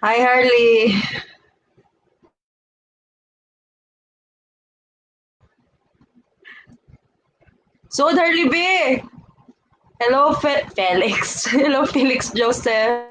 Hi, Harley. So, Harley B. Hello, Felix. Hello, Felix Joseph.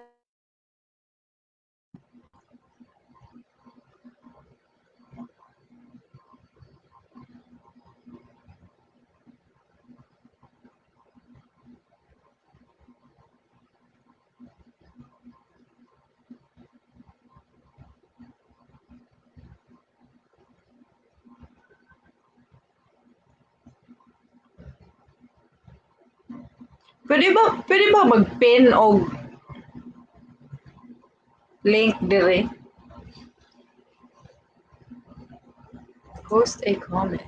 Pwede ba mag-pin o link dire? Post a comment.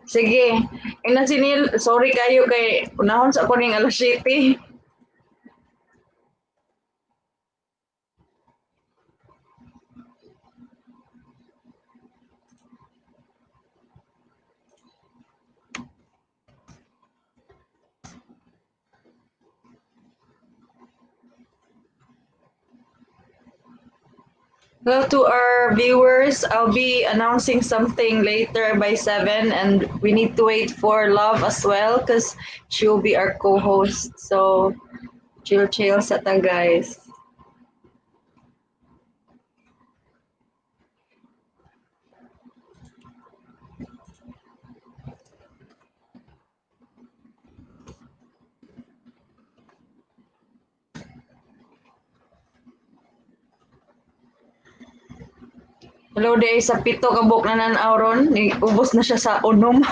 Sige. Ina si Neil, sorry kayo kay unahon sa ako ning alas 7. Hello to our viewers. I'll be announcing something later by 7, and we need to wait for Love as well because she will be our co-host. So, chill, chill sa ta, guys. Hello, day sa pito kabuk na nan-aw ron. Ubos na siya sa unom.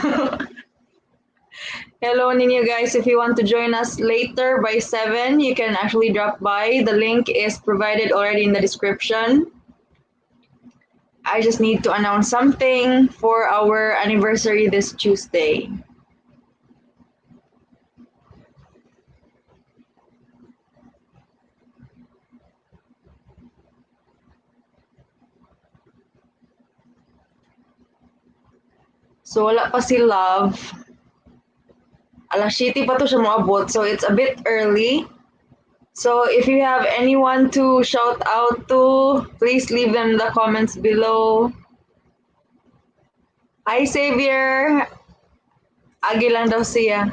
Hello ninyo guys. If you want to join us later by 7, you can actually drop by. The link is provided already in the description. I just need to announce something for our anniversary this Tuesday. So wala pa si Love. Alas 7 pa to siya moabot, so it's a bit early. So if you have anyone to shout out to, please leave them in the comments below. Hi Xavier! Agi lang daw siya.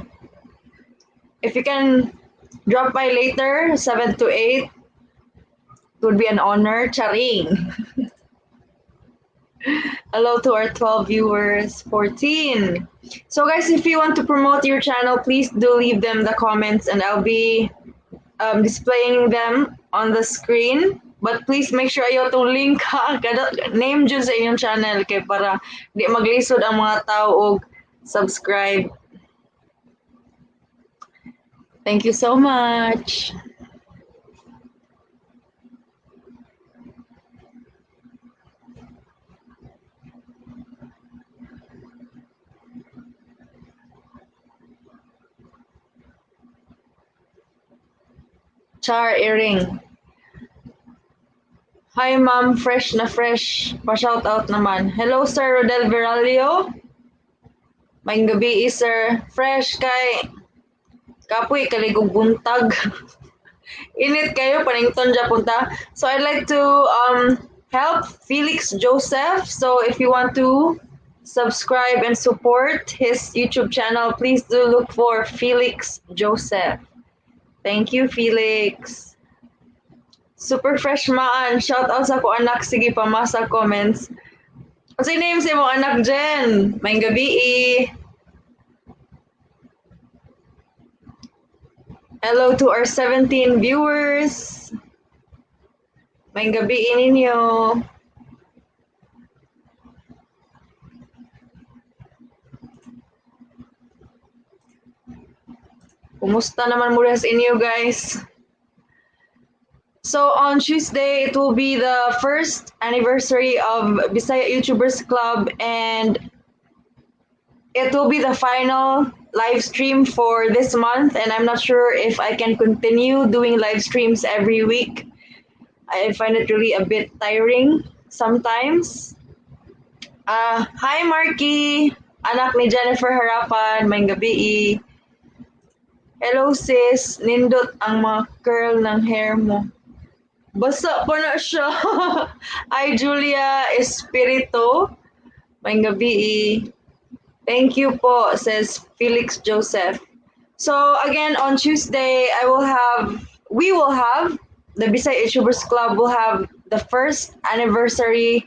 If you can drop by later, 7 to 8, it would be an honor. Charing! Hello to our 12 viewers, 14. So guys, if you want to promote your channel, please do leave them the comments and I'll be displaying them on the screen. But please make sure ayaw tong link ha. Kada, name dyan sa inyong channel kay para di maglisod ang mga tao og subscribe. Thank you so much. Char earring. Hi ma'am, fresh na fresh. Pa-shout out naman. Hello Sir Rodel Veralio. Maayong gabi sir. Fresh kay kapoy kaligog buntag. Init kayo panington ja punta. So I'd like to help Felix Joseph. So if you want to subscribe and support his YouTube channel, please do look for Felix Joseph. Thank you, Felix. Super fresh maan. Shout out sa ko anak. Sige, pamasa comments. Unsay name sa imong anak, Jen? Maayong gabi. Hello to our 17 viewers. Maayong gabi ninyo. Kumusta naman muna sa inyo, guys? So on Tuesday, it will be the first anniversary of Bisaya YouTubers Club, and it will be the final live stream for this month, and I'm not sure if I can continue doing live streams every week. I find it really a bit tiring sometimes. Hi, Marky! Anak ni Jennifer Harapan, maayong gabi. Hello sis, nindot ang mga curl ng hair mo. Basa pa na siya. Hi, Julia Espirito. Maayong gabii. Thank you po, says Felix Joseph. So again, on Tuesday, I will have, we will have, the Bisaya YouTubers Club will have the first anniversary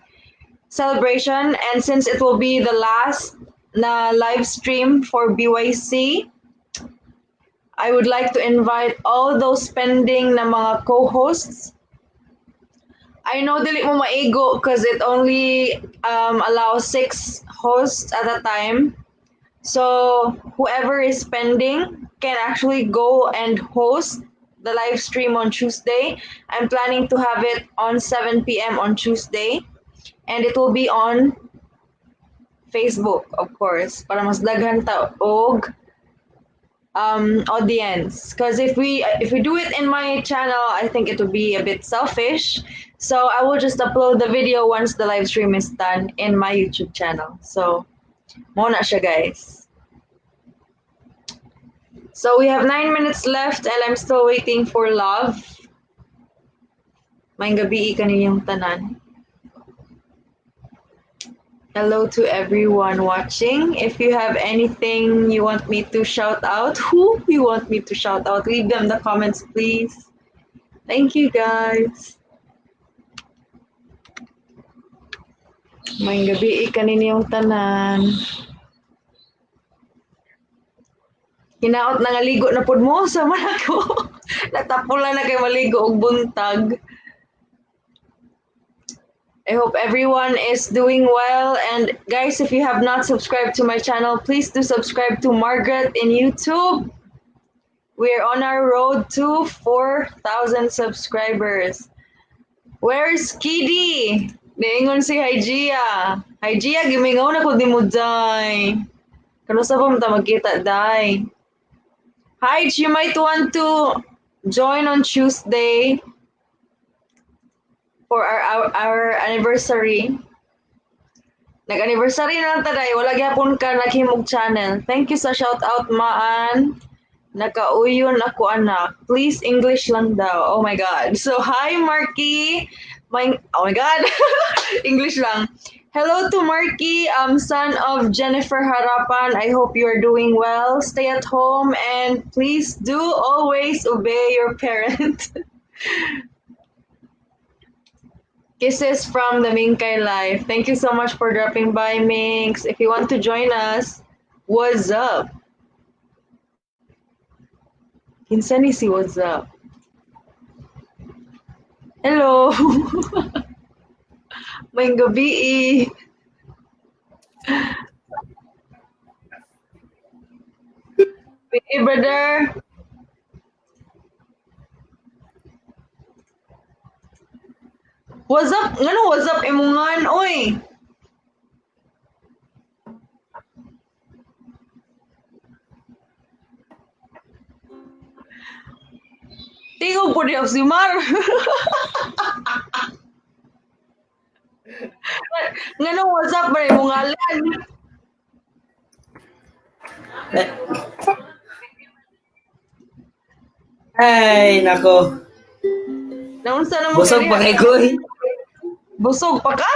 celebration. And since it will be the last na live stream for BYC, I would like to invite all those pending na mga co-hosts. I know dili mo maigo because it only allows six hosts at a time. So whoever is pending can actually go and host the live stream on Tuesday. I'm planning to have it on 7 p.m. on Tuesday. And it will be on Facebook, of course, para mas daghan ta og audience. Because if we do it in my channel, I think it would be a bit selfish. So I will just upload the video once the live stream is done in my YouTube channel. So, mao na siya, guys. So we have 9 minutes left and I'm still waiting for love. Maayong gabii kaninyong tanan. Hello to everyone watching. If you have anything you want me to shout out, who you want me to shout out, leave them in the comments, please. Thank you, guys. Maayong gabii kaninyong tanan. Hinaot na nga ligo na pud mo sa man ako. Natapula na kay maligo og buntag. I hope everyone is doing well. And guys, if you have not subscribed to my channel, please do subscribe to Margaret in YouTube. We're on our road to 4,000 subscribers. Where's Kidi? Niingon si Hygia. Hygia, gimingaw na ko di mo, day. Kanusa pa mo ta magkita, day? Hi, you might want to join on Tuesday for our anniversary. Nag-anniversary na lang ta, day. Wala gyapon ka naghimog channel. Thank you sa shout out, Maan. Nakauyon ako, anak. Please, English lang daw. Oh my God. So, hi, Marky. Oh my God. English lang. Hello to Marky, son of Jennifer Harapan. I hope you are doing well. Stay at home and please do always obey your parents. Kisses from the Minkay Life. Thank you so much for dropping by, Minx. If you want to join us, what's up? Kinsa ni si what's up? Hello. Maayong gabii. Hey, brother. What's up? Ngano what's up imungan, oy? Tingog po niya si Mar. Ngano what's up ba imong ngalan? Ay, nako. Naunsa na mo Busog pa kay ko eh. Busog pa ka?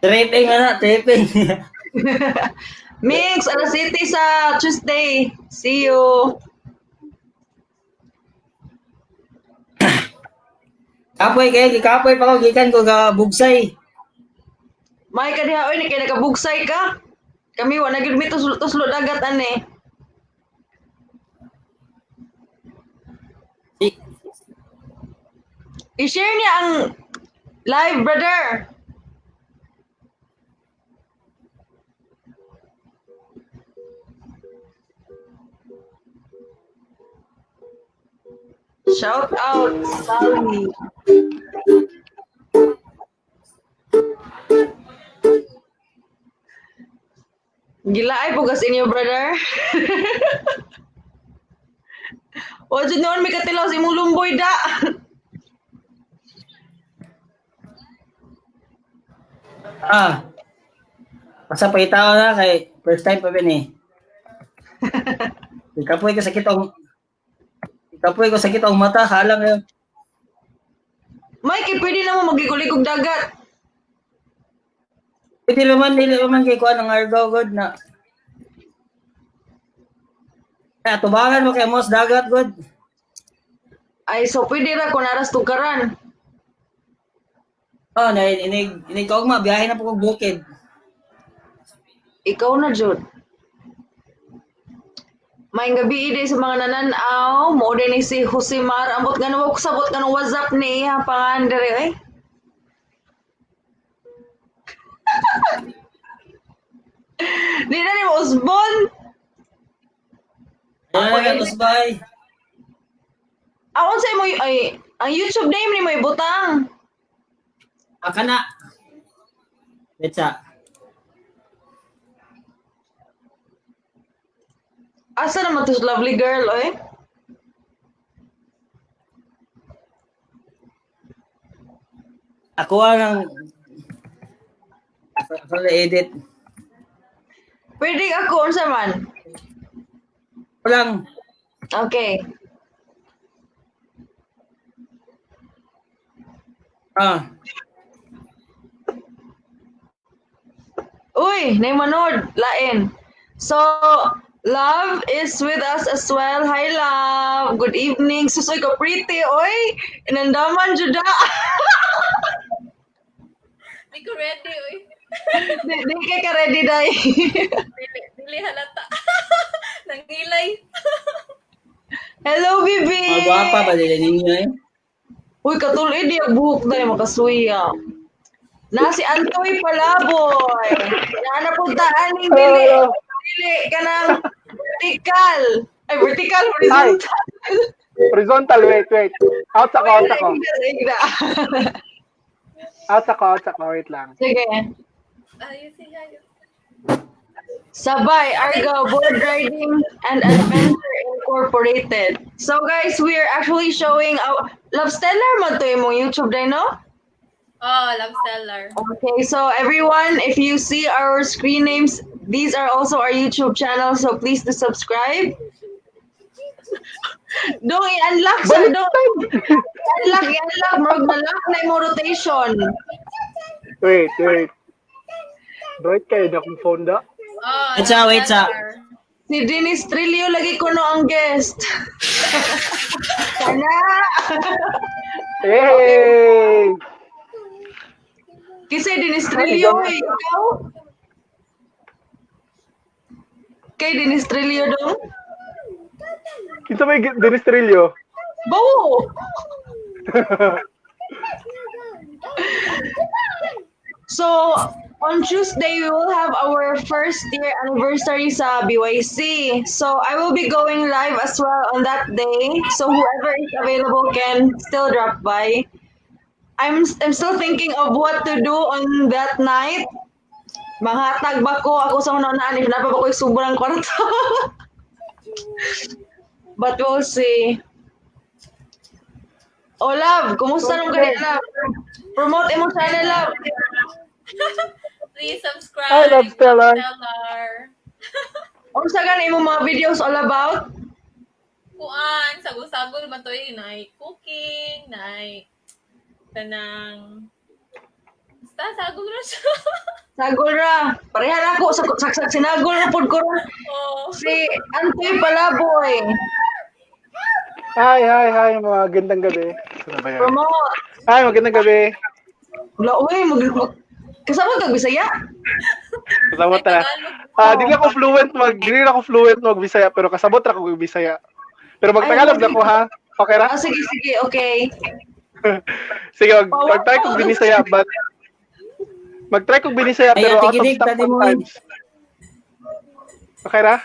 Tripping na, tripping. Mix, alas 7 sa Tuesday. See you. Kapoy kay, kapoy pa ko gikan ko ga bugsay. May ka diha oy, ni kay nakabugsay ka. Kami wa na gyud mi tuslo dagat ane. I-share niya ang live, brother. Shout out, Sally. Gilaay po gas inyo, brother. Wa jud noon may katilaw sa imong lumboy da. Ah. Basta pakita na kay first time pa bin eh. Gikapoy ko sakit ang mata, halang yun. Mike, eh, pwede na mo magikulikog dagat. Pwede naman, dili naman kay kuan ang Argao god na. Eh, tubangan mo kay mos dagat god. Ay, so pwede ra kung naras tugaran. Oh, na inig inig kaugma biyahe na po kog bukid. Ikaw na, Jud. Maayong gabi day sa mga nananaw. Mo din ni si Josemar. Ambot nga ko sabot nga WhatsApp ni iya pangan diri eh. Di na ni mo usbon. Ano na kay usbay. Aon sa imo ay ang YouTube name ni mo ibutang. Aka na. Betsa. Asa naman to lovely girl oy? Ako ang ako na edit. Pwede ako unsa man. Walang Okay. ah. Uy, nay manod, lain. So, Love is with us as well. Hi, Love. Good evening. Susoy ka pretty, oy. Inandaman juda. Di ko ready, oy. Di kay ka ready day. Dili, dili halata. Nangilay. Hello, bibi. Mga gwapa ba dili ninyo eh? Uy, katuloy di ang buhok day makasuya. Na si Antoy Palaboy. Na napuntaan ning dili. Hello. Dili kanang vertical. Ay, vertical horizontal. Horizontal, wait, wait. Out ako, out ako. Igda, igda. Out ako, out ako. Wait lang. Sige. Ayos siya. Ayos. Sabay, Argao Board Riding and Adventure Incorporated. So guys, we are actually showing our Love Stellar man to imong YouTube day, no? Oh, Love Stellar. Okay, so everyone, if you see our screen names, these are also our YouTube channel, so please do subscribe. Dong i-unlock sa dong. I-unlock, i-unlock, murag na-lock na imong rotation. Wait, wait. Bright kayo na akong phone da. Oh, Wait sa, Love wait sa. Stellar. Si Denise Trillo lagi ko no ang guest. Sana. Hey! Kasi Denise Trillo eh, ikaw? Kay Denise Trillo dong? Kinsa may Dennis Trillo? Bawo! So, on Tuesday, we will have our first year anniversary sa BYC. So, I will be going live as well on that day. So, whoever is available can still drop by. I'm still thinking of what to do on that night. Manghatag ba ko? Ako sa una-unaan, if napa ba ko'y sobrang kwarta. But we'll see. Oh, love, kumusta nung gani, love? Promote imo channel, love. Please subscribe. Hi, Love Stellar. Stellar. Unsa gani imong mga videos all about? Kuan, sagol-sagol man to eh. Naay cooking, naay tanang basta sagol ra siya. Sagol ra. Pareha ra ako sa saksak sinagol ra pud ko ra. Oh. Si Antoy Palaboy. Hi, hi, hi. Magandang gabi. Saan na ba yan? Promote. Hi, magandang gabi. Wala uy, mag kasama kag Bisaya. Kasabot Ay, na. Tagalog. Ah, dili na ako fluent mag Bisaya pero kasabot ra ko mag Bisaya. Pero magtagalog na ko ha. Okay ra? Ah, sige sige, okay. Sige, mag-try kog Binisaya but mag-try kog Binisaya Ay, pero ate, out of kinig, stock tadi mo, eh. sometimes. Okay ra?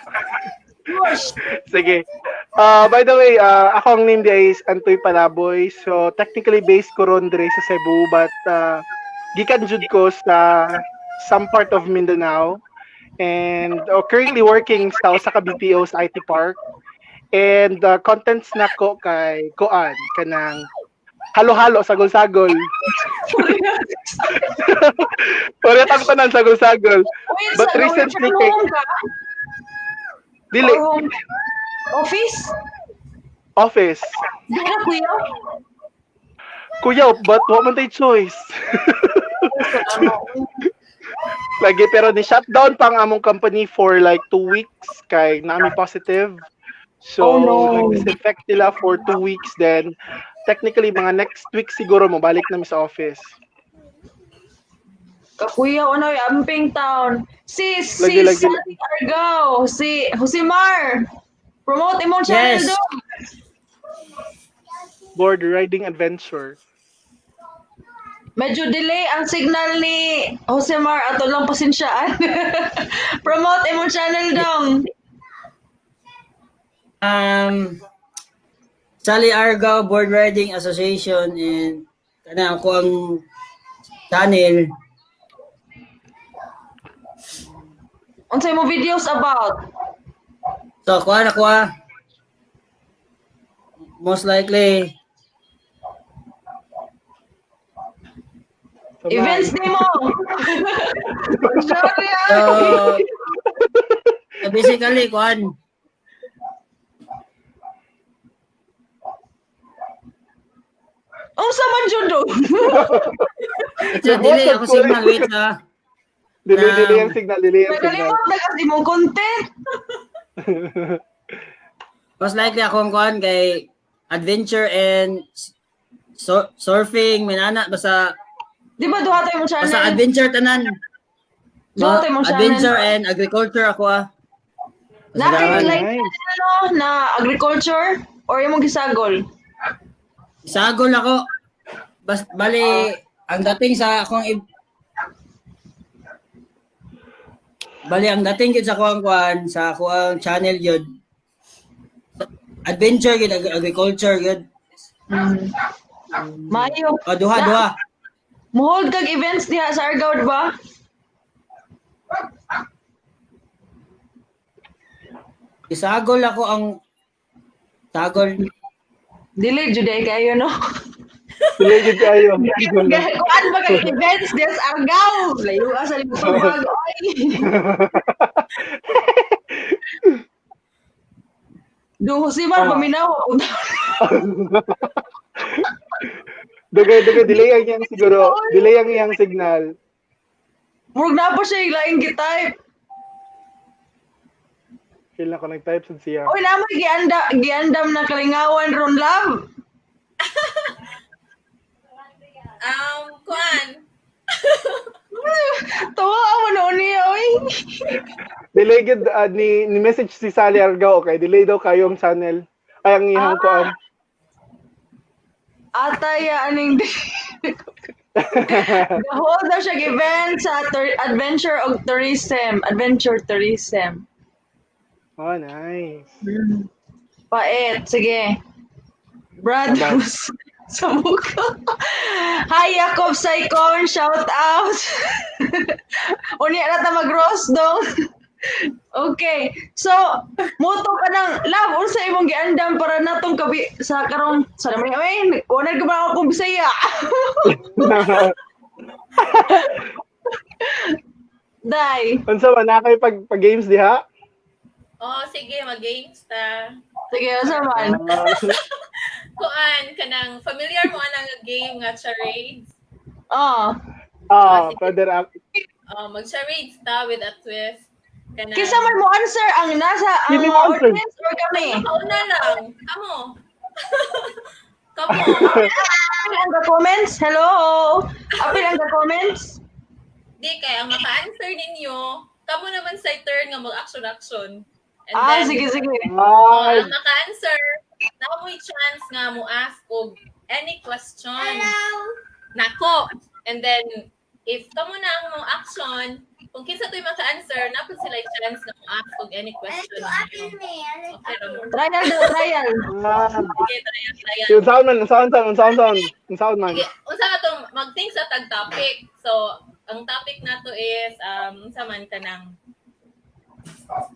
Sige. By the way, ako ang name di is Antoy Palaboy. So, technically based ko ron dire sa Cebu, but gikan jud ko sa some part of Mindanao. And currently working sa usa ka BPO sa IT Park. And contents nako kay kuan kanang halo-halo sagol-sagol. Pareha ang tanan sagol-sagol. Wait, But sa recently work from home ka? Dili. Or home? Office? Office. Di na kuya? Kuya, but wa man tay choice. Lagi, pero ni shutdown pa ang among company for like 2 weeks kay nami positive. So, Oh, no. nag-disinfect nila for 2 weeks, then technically mga next week siguro mabalik na mi sa office. Kakuya, ano yung amping town. Si, si Lagi, lagi. Sally Argao, si Josemar. Promote imong channel Yes. dong. Board riding adventure. Medyo delay ang signal ni Josemar, ato lang pasensyaan. Promote imong channel dong. Sally Argao Board Riding Association and kana ako ang channel. Unsay mo videos about? So kuha na kuha. Most likely Sama. Events ni mo. Sorry, ah. So basically kuan Unsa man jud dong? Ito, delay ako signal, wait ha. Delay, delay ang signal, delay ang signal. Nakalimot na kasi imong content. Most likely ako ang kuan kay adventure and surfing, minana, basta Di ba duha tayo imong channel? basta adventure tanan. Duha tayo imong channel. Adventure and agriculture ako ah. Nakik like Nice. ano na agriculture or imong gisagol? Sagol ako. Bas, bali, ang dating sa akong bali ang dating gyud sa akong kuan sa akong channel gyud. Adventure gyud, agriculture gyud. Maayo. O duha duha. Muhold kag events diha sa Argao, di ba? Isagol ako ang sagol. Dili jud ay kayo no. Delay jud kayo. Kuan ba kag events diha sa Argao? Layo ka sa libog. Oy. Dung Josemar paminaw. Dugay, dugay, delay ang iyang siguro. Delay ang iyang signal. Murag na pa siya yung laing gitype. Feel na ko nag-type sad siya. Oy, namoy gianda giandam na kalingawan ron love. Kuan. Tawa mo noon niya, oy. Delay gid ni message si Sally Argao, okay. Delay daw kayo ang channel. Ay, ang iyang kuan. Atay aning Hold daw siya event sa adventure og tourism, adventure tourism. Oh, nice. Pait, sige. Brothers sa mukha. Hi, Jacob Saicon, shout out. Unya na ta mag-roast dong. Okay. So, moto ka ng love unsa imong giandam para natong kabi sa karong sa naman oy, wala ka ba ako kung Bisaya. Dai. Unsa man na kay pag games diha? Oh, sige, mag-games ta. Sige, unsa man? Kuan, kanang familiar mo anang game nga charades. Oh. Ah, brother up. Oh, mag-charades ta with a twist. Kanang Kinsa man mo answer ang nasa ang Sino mo answer? audience or kami? Kauna lang. Kamo. Kamo. Apil ang comments. Hello. Apil ang comments. Di kay ang maka-answer ninyo, kamo naman sa turn nga mag-action action. And Ah, then, sige sige. oh, Ay, ang maka-answer, na mo'y chance nga mo ask og any question. Nako. And then if kamo na ang mo action, kung kinsa to'y maka-answer, naa pud sila chance nga mo ask og any question. Okay, ra mo. Trial daw, trial. ah. Sige, trial, trial. Unsaon man, unsaon man, unsaon man, unsaon man. Sige, unsa ka tong mag-think sa tag topic. So, ang topic nato is unsa man kanang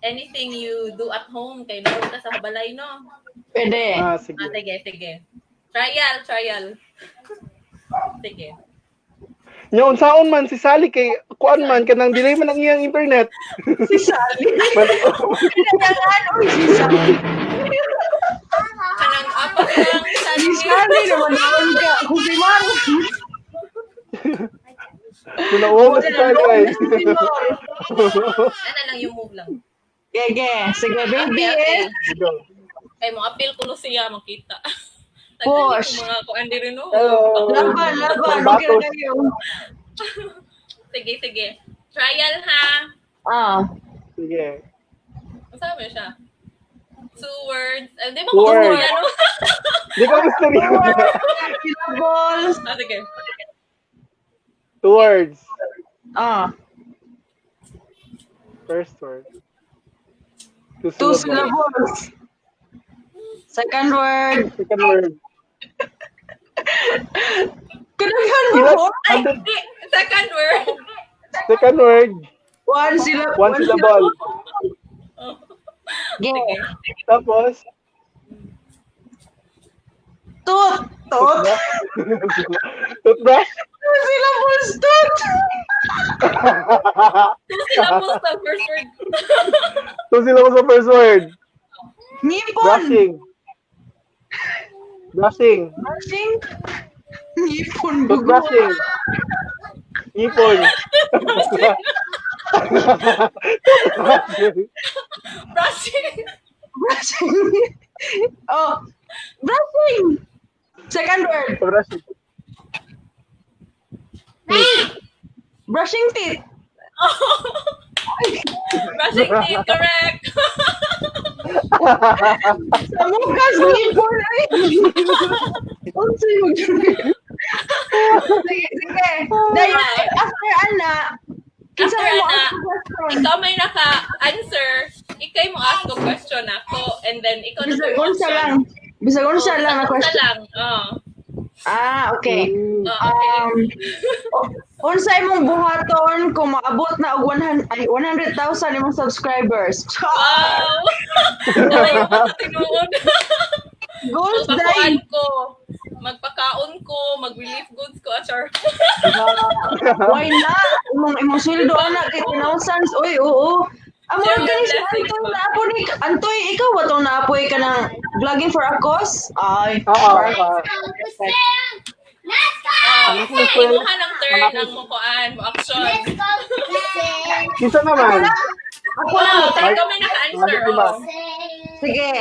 anything you do at home kay naroon ka sa balay, no? Pwede. Ah, sige. Ah, sige, sige. Trial, trial. Sige. Nya unsaon man si Sally kay kuan man kanang delay man ang iyang internet. Si Sally. Kailangan, uy, si Sally. Kanang apat lang. Si Sally naman naman ka. Kusimar. Tunawag si Sally ay. Ano lang yung move lang. Gege. Sige, baby Okay, okay. eh. Kay mo appeal ko no siya makita. Push. Tagdan ko mga kuan diri no. Hello. Laban, laban. Okay na kayo. Sige, sige. Trial ha. Ah. Sige. Ang sabi siya? Two words. Ay, di ba Two ko words. words. Ano? Di ko gusto niya. Syllables. Ah, sige. Two words. Ah. First word. Two Two syllables. syllables. Second word. Second word. Kanagan mo? Ay, di. Second word. Second word. One syllable. One syllable. Ge. Tapos, Tooth. Tooth. toothbrush. Two syllables. Tooth. Two syllables sa first word. Two syllables sa first word. Ngipon. Brushing. Brushing. Brushing. Ngipon. Toothbrushing. Ipon. Toothbrushing. Brushing. Brushing. Oh. Brushing. Second word. Brushing. Brushing teeth. Brushing teeth, correct. Sa mukas, ngipon. Ay. Unsay mo Sige, sige. Dayon, after ana, kinsa After may mo ana, ask the question? Ikaw may naka-answer, ikay mo ask ko question ako, and then ikaw na Bisag unsa lang. Bisag unsa lang na Unsa question. lang. Oh. Ah, okay. Oh, okay. Unsa imong buhaton kung maabot na og 100 ay 100,000 imong subscribers? Wow! Nalayo ka sa tinuod. Goals Magpakaon dai. ko. Magpakaon ko, mag-relief goods ko, achar. Why not? Imong sweldo ana kay 10,000. Uy, oo. Amo Share your gani si blessings Antoy ba? naapo ni Antoy, ikaw ba tong naapoy ka ng vlogging for a cause? Ay. Oo. Oo. Oh, imuha ng turn ang mukuan, mo action. Kinsa naman? Ako na mo. Oh, ikaw may naka-answer. Diba? Oh. Sige.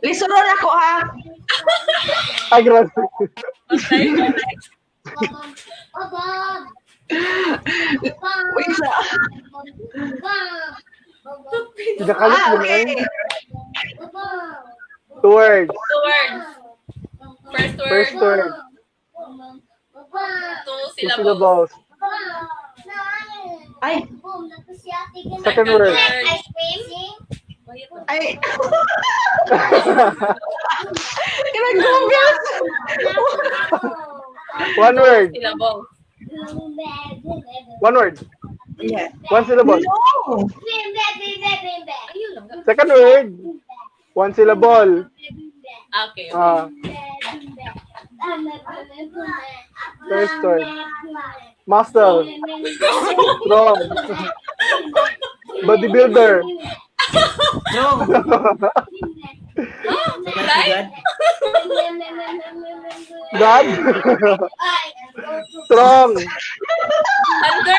Lisuron ako ha. Ay, grabe. Patay. Wait sa. Pinakalit Ah, mo na okay. eh. Two words. Two words. First word, First word. two Two syllables. syllables. Ay, Second word. Word. ay. Kinag-Google. One word. Syllables. One word. Yeah. One syllable. No. Ayun lang. Second word. One syllable. Okay. Ah, first word. Muscle. Strong. Bodybuilder. Strong. Right? God. Strong. Under.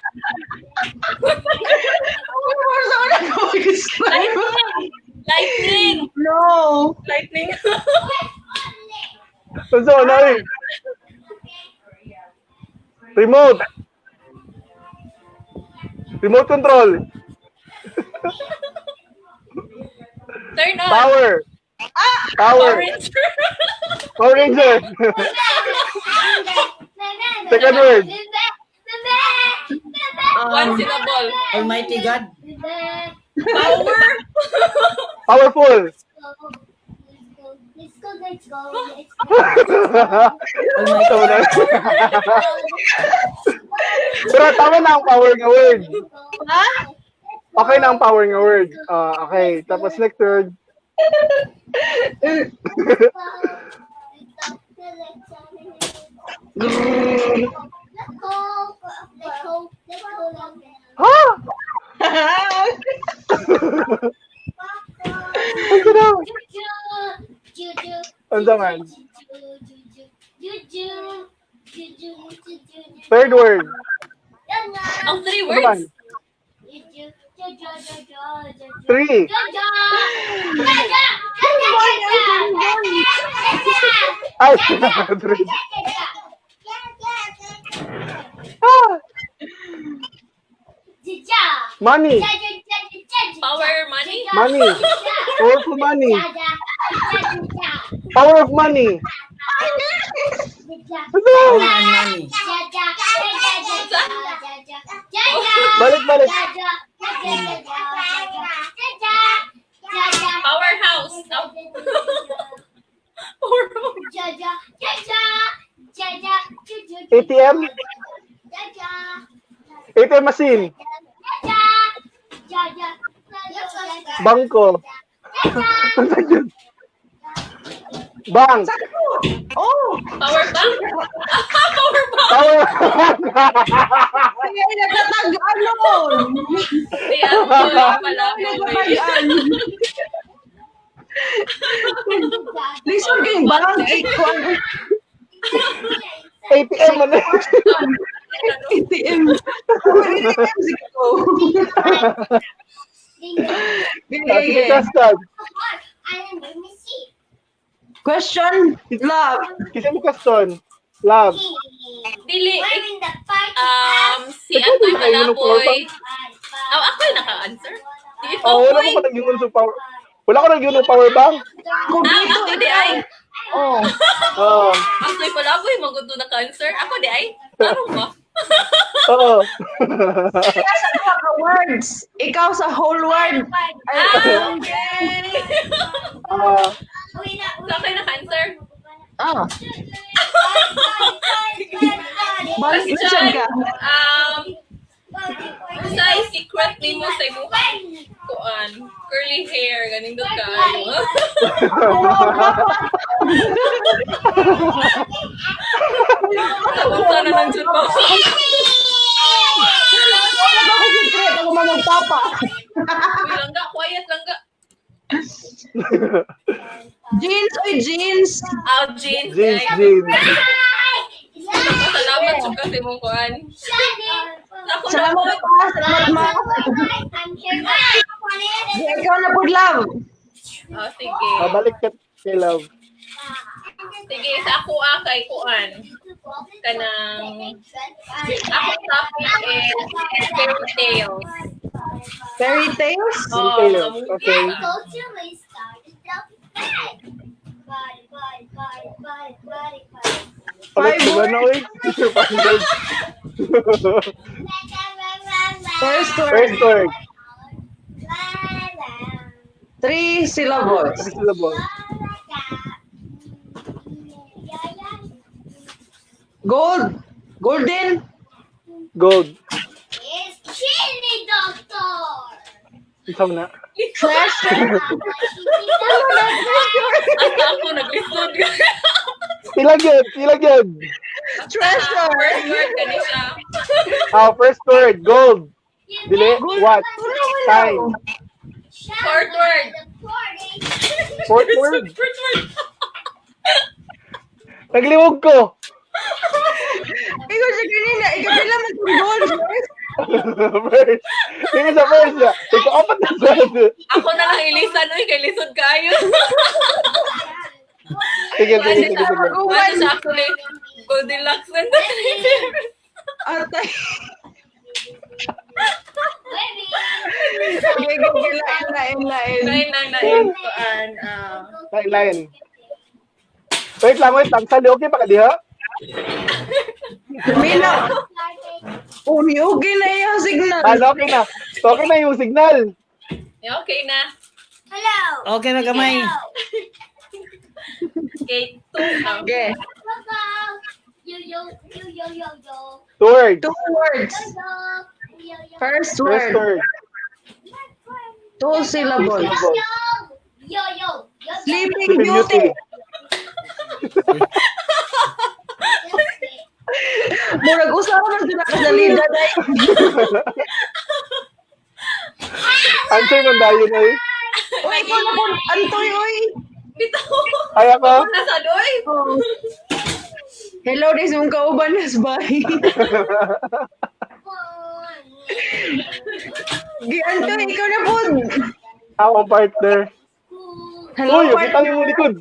Lightning. Lightning. No. Lightning. So, ano eh? Remote. Remote control. Turn on. Power. Power. Power Ranger. Power Ranger. Second word. One syllable. Almighty God. Power. Powerful. Let's go, let's go, let's go. Almighty Tama na. Pero tama na ang power nga word. Ha? Okay na ang power nga word. Ah, okay. Tapos next word. Unsa man? Third word. Ang three Ano man? words. Three. Ay, three. Ah, money. Power money? Money. Powerful money. Power of money. Power and money. Balik, balik. Powerhouse. No. Powerhouse. ATM? ATM machine. Bangko. Unsa yun? Bank. Oh! Power bank? Power bank. Power. Ay, nagkatagaan noon! Si Antoy Palaboy. Nagkatagaan. Listen kayong bank. Eh, kuwan. ATM man. ATM. ATM sige ko. Sige, Ah, sige, sige. question. Question, love. Kasi mo question. Love. Dili. Si Ikaw, Antoy di ba kayo nung power Palaboy. Oh, ako yung naka-answer. Di ikaw, Oh, wala oy. ko nag-yun sa power. Wala ko nag-yun ng power bank. Ah, ako di ay. Oh. Oo. Antoy Palaboy, maguto naka-answer. Ako di ay. Tarong ba? Oo. Kaya sa duha ka words. Ikaw sa whole word. Ay, Ah, okay. Ah, So, ako yung naka-answer. ah. Balik na siya ka. Unsay secret nimo sa imong kuan, curly hair, ganing dot kaayo. Unsa na lang jud mo. Wala ba ako secret? Ako man magpapa. Uy, langga, quiet langga. Jeans, oy, jeans. Ah, jeans. Jeans, Ay, jeans. Salamat jud ka sa imong kuan. Ako na Salamat pa. Salamat ma. Ikaw na po, love. Ah, sige. Ah, balik ka kay love. Sige, sa ako ah, kay kuan. Kanang akong topic is fairy tales. Fairy tales? Oh, Fairy tales, mga movie okay. ba? Palit Five ko na, oy. Five words. First word. First word. Three syllables. Three syllables. Gold. Golden. Gold. It's chili doctor. Isang na. Treasure. Asa ako naglisod. Pila gyud, pila gyud. Treasure. First word kani siya. Ah, first word, gold. Dili, what? Time. Fourth word. Fourth word. Fourth word. Nagliwog ko. Ikaw siya kanina. Ikaw pila man itong gold. First. Dili sa first. Ikaw apat na sa. Ako na lang ilisan oy kay lisod kaayo. Sige, sige, sige, sige. Ano siya actually Goldilocks and the Three Bears. Atay. Sige, sige, lain, lain, lain. Nine, nine, nine. Kuan, ah. Line, line. Wait lang, wait lang. Sali, okay pa ka diha? Mila. Uni, okay na yung signal. Ah, okay na. Okay na yung signal. Yeah, okay na. Hello. Okay na gamay. Okay, two. Okay. Yo yo yo yo yo yo. Two words. Two words. Yo yo. First First word. word. Two syllables. Syllables. Yo yo yo. Sleeping Sleeping Beauty. Beauty. Murag usa man sila kasalida dai. Answer man dayon oy. Uy, ikaw na po. Antoy, uy. Bitaw. Ay, ako. Nasa doy. Oh. Hello, this mong kauban nas bay. Gianto, ikaw na po. Ako ang partner. Hello, Uy, kita partner. mo likod.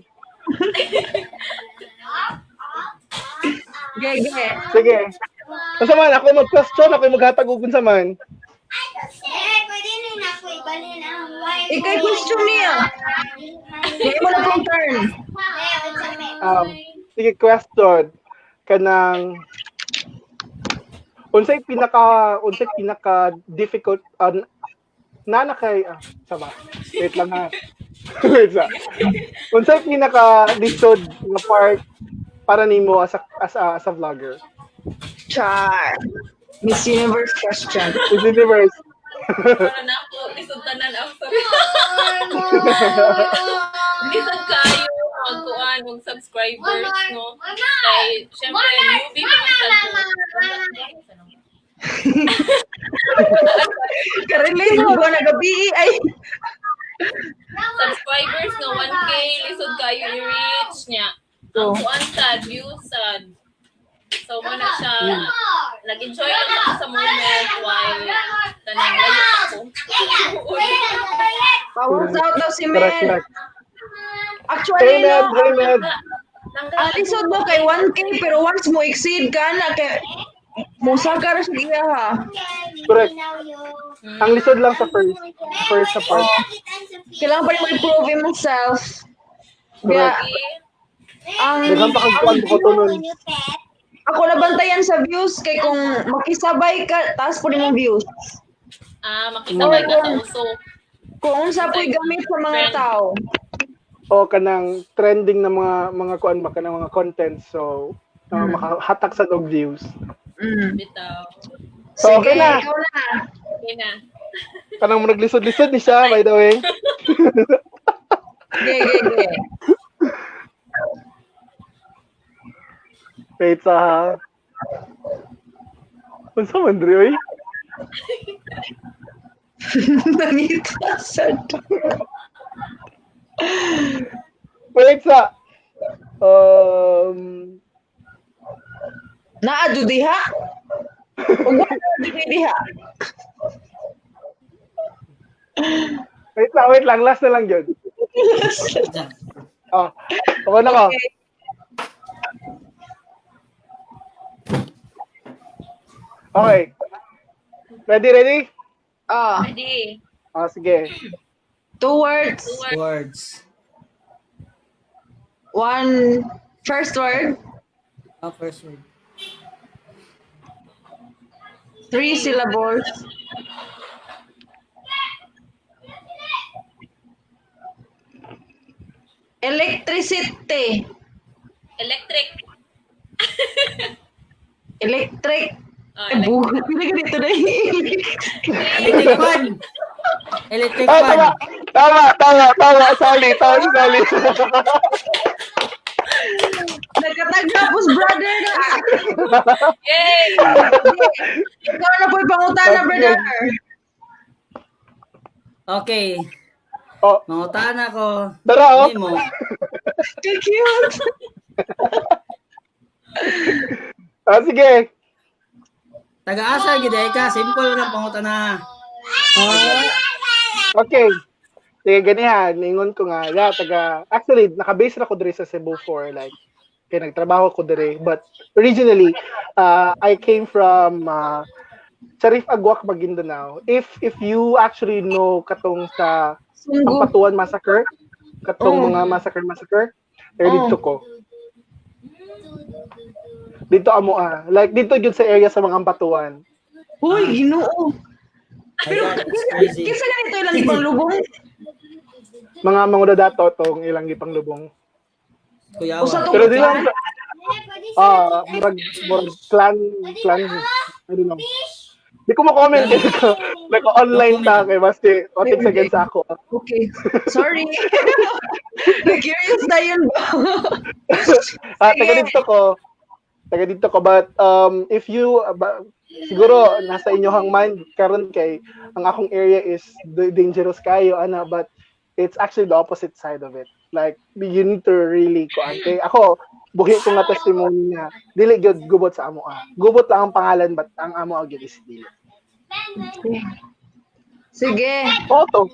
Ge, ge. Sige. Unsa man ako mag-question, ako yung maghatag og unsa man. Eh, pwede na ako ibalhin ang wife. Ikay question niya. Di mo na pong turn. Eh, unsa may? Sige, question. Kanang unsay pinaka difficult na na kay sama. Wait lang ha. Wait sa. Unsay pinaka lisod nga part para nimo as a vlogger? Char. Miss Universe question. Miss Universe. Para na ako, lisod tanan ang sorry. Lisod kayo magkuan og subscribers, no? Kay syempre newbie pa man sad ko. Karelate mo ba na gabi ay Subscribers nga 1K, lisod kayo i-reach niya. Ang kuan sad, views sad. So mo na siya, nag-enjoy lang ako sa moment while tanang layo ako. Power out daw si Correct, Mel. correct. Actually, Hey, Med, no, hey, Med. ang lisod mo kay 1K pero once mo exceed ka na kay musaka ra siya iya ha. Correct. Ang lisod lang sa first sa part. Kailangan pa rin mo improve himself. Correct. Kaya, ang Daghan pa kag kuan ko to nun. Ako nabantayan sa views kay kung makisabay ka, taas po rin mong views. Ah, makisabay ka sa uso. Kung unsa po'y gamit sa mga Trend. tao. O kanang trending na mga kuan ba, kanang mga content, so makahatak sa og views. Bitaw. So, Sige, okay na. ikaw na. Okay na. Kanang naglisod-lisod ni siya, by the way. Ge, ge, ge. Wait sa ha. Unsa man diri oy? Nangita sa Wait sa Naa jud diha. Ug wala jud diha. Wait lang, wait lang, last na lang jud. Oh. Ako na ko. Okay. Okay. Ready, ready? Ah, Ready. Ah, sige. Two words. Two words. Words. One first word, Oh, first word. Three syllables. Electricity. Electric. Electric. Oh, Ay, bugot. Pila ka dito na. Electric fan. Electric Ah, fan. tama! Tama, tama, tama. Sorry, tama si Sally. Nagkatagapos, brother na. Yay! Ikaw na po'y pangutana, brother. Okay. Oh, Mangutana ko. Dara, oh. Nimo. Ka-cute. Ah, sige. Taga-asa gid ay ka, simple lang pangutana. Okay. Sige, ganihan. Ningon ko nga. Yeah, taga, actually, naka-base na ko diri sa Cebu for like, kaya nagtrabaho ko diri. But originally, I came from Sharif Aguak, Maguindanao. If you actually know katong sa Sunggo. Ampatuan Massacre, katong Oh. mga massacre massacre, eh, Oh. dito ko. Dito amo ah. Like dito gyud sa area sa mga Ampatuan. Uy, Ginoo. Pero My God, it's crazy. kinsa ganito ilang ibang lubong? Mga mangudadato tong ilang gipang lubong. Kuya. Usa to Pero di lang ah murag clan clan, I don't know. Di ko mo-comment kasi ko. Like online ta kay basta otik sa against ako. Okay. Sorry. Na-curious na yun ba? Ah, Sige. taga dito ko. Taga dito ko, but if you siguro nasa inyohang mind karon kay ang akong area is dangerous kayo ana, but It's actually the opposite side of it. Like, you need to really kuan. Kay ako, buhi ko nga testimony nga dili gyud gubot sa amo ah. Gubot lang ang pangalan, but ang amo gyud is dili. Sige, Auto.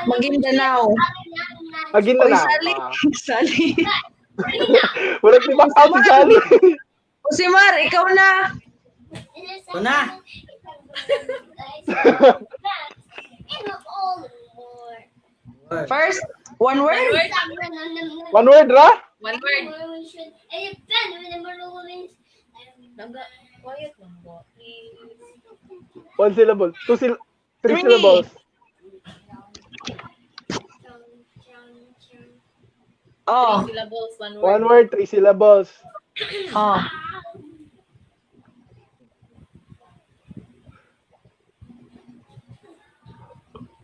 Maguindanao. Oy, Maguindanao. Sally. Ah. Sally. Murag di ba out si Sally? O si Mar, ikaw na. Ito na. First, one word. One word. One word ra? One word. Naga, quiet lang ba? Please. One syllable. Two three Three. syllables. Oh, Three syllables, one word. One word, three syllables. Oh.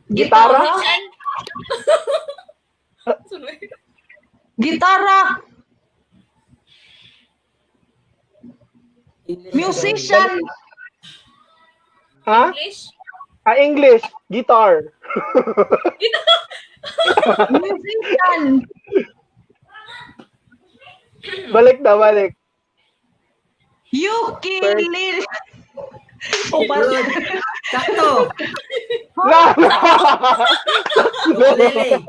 Gitara? Sunod. Gitara. Musician. Ha? English? Ah, English. Guitar. Musician. Balik na, balik. Ukulele. O, Good. Sakto. Na! Ukulele.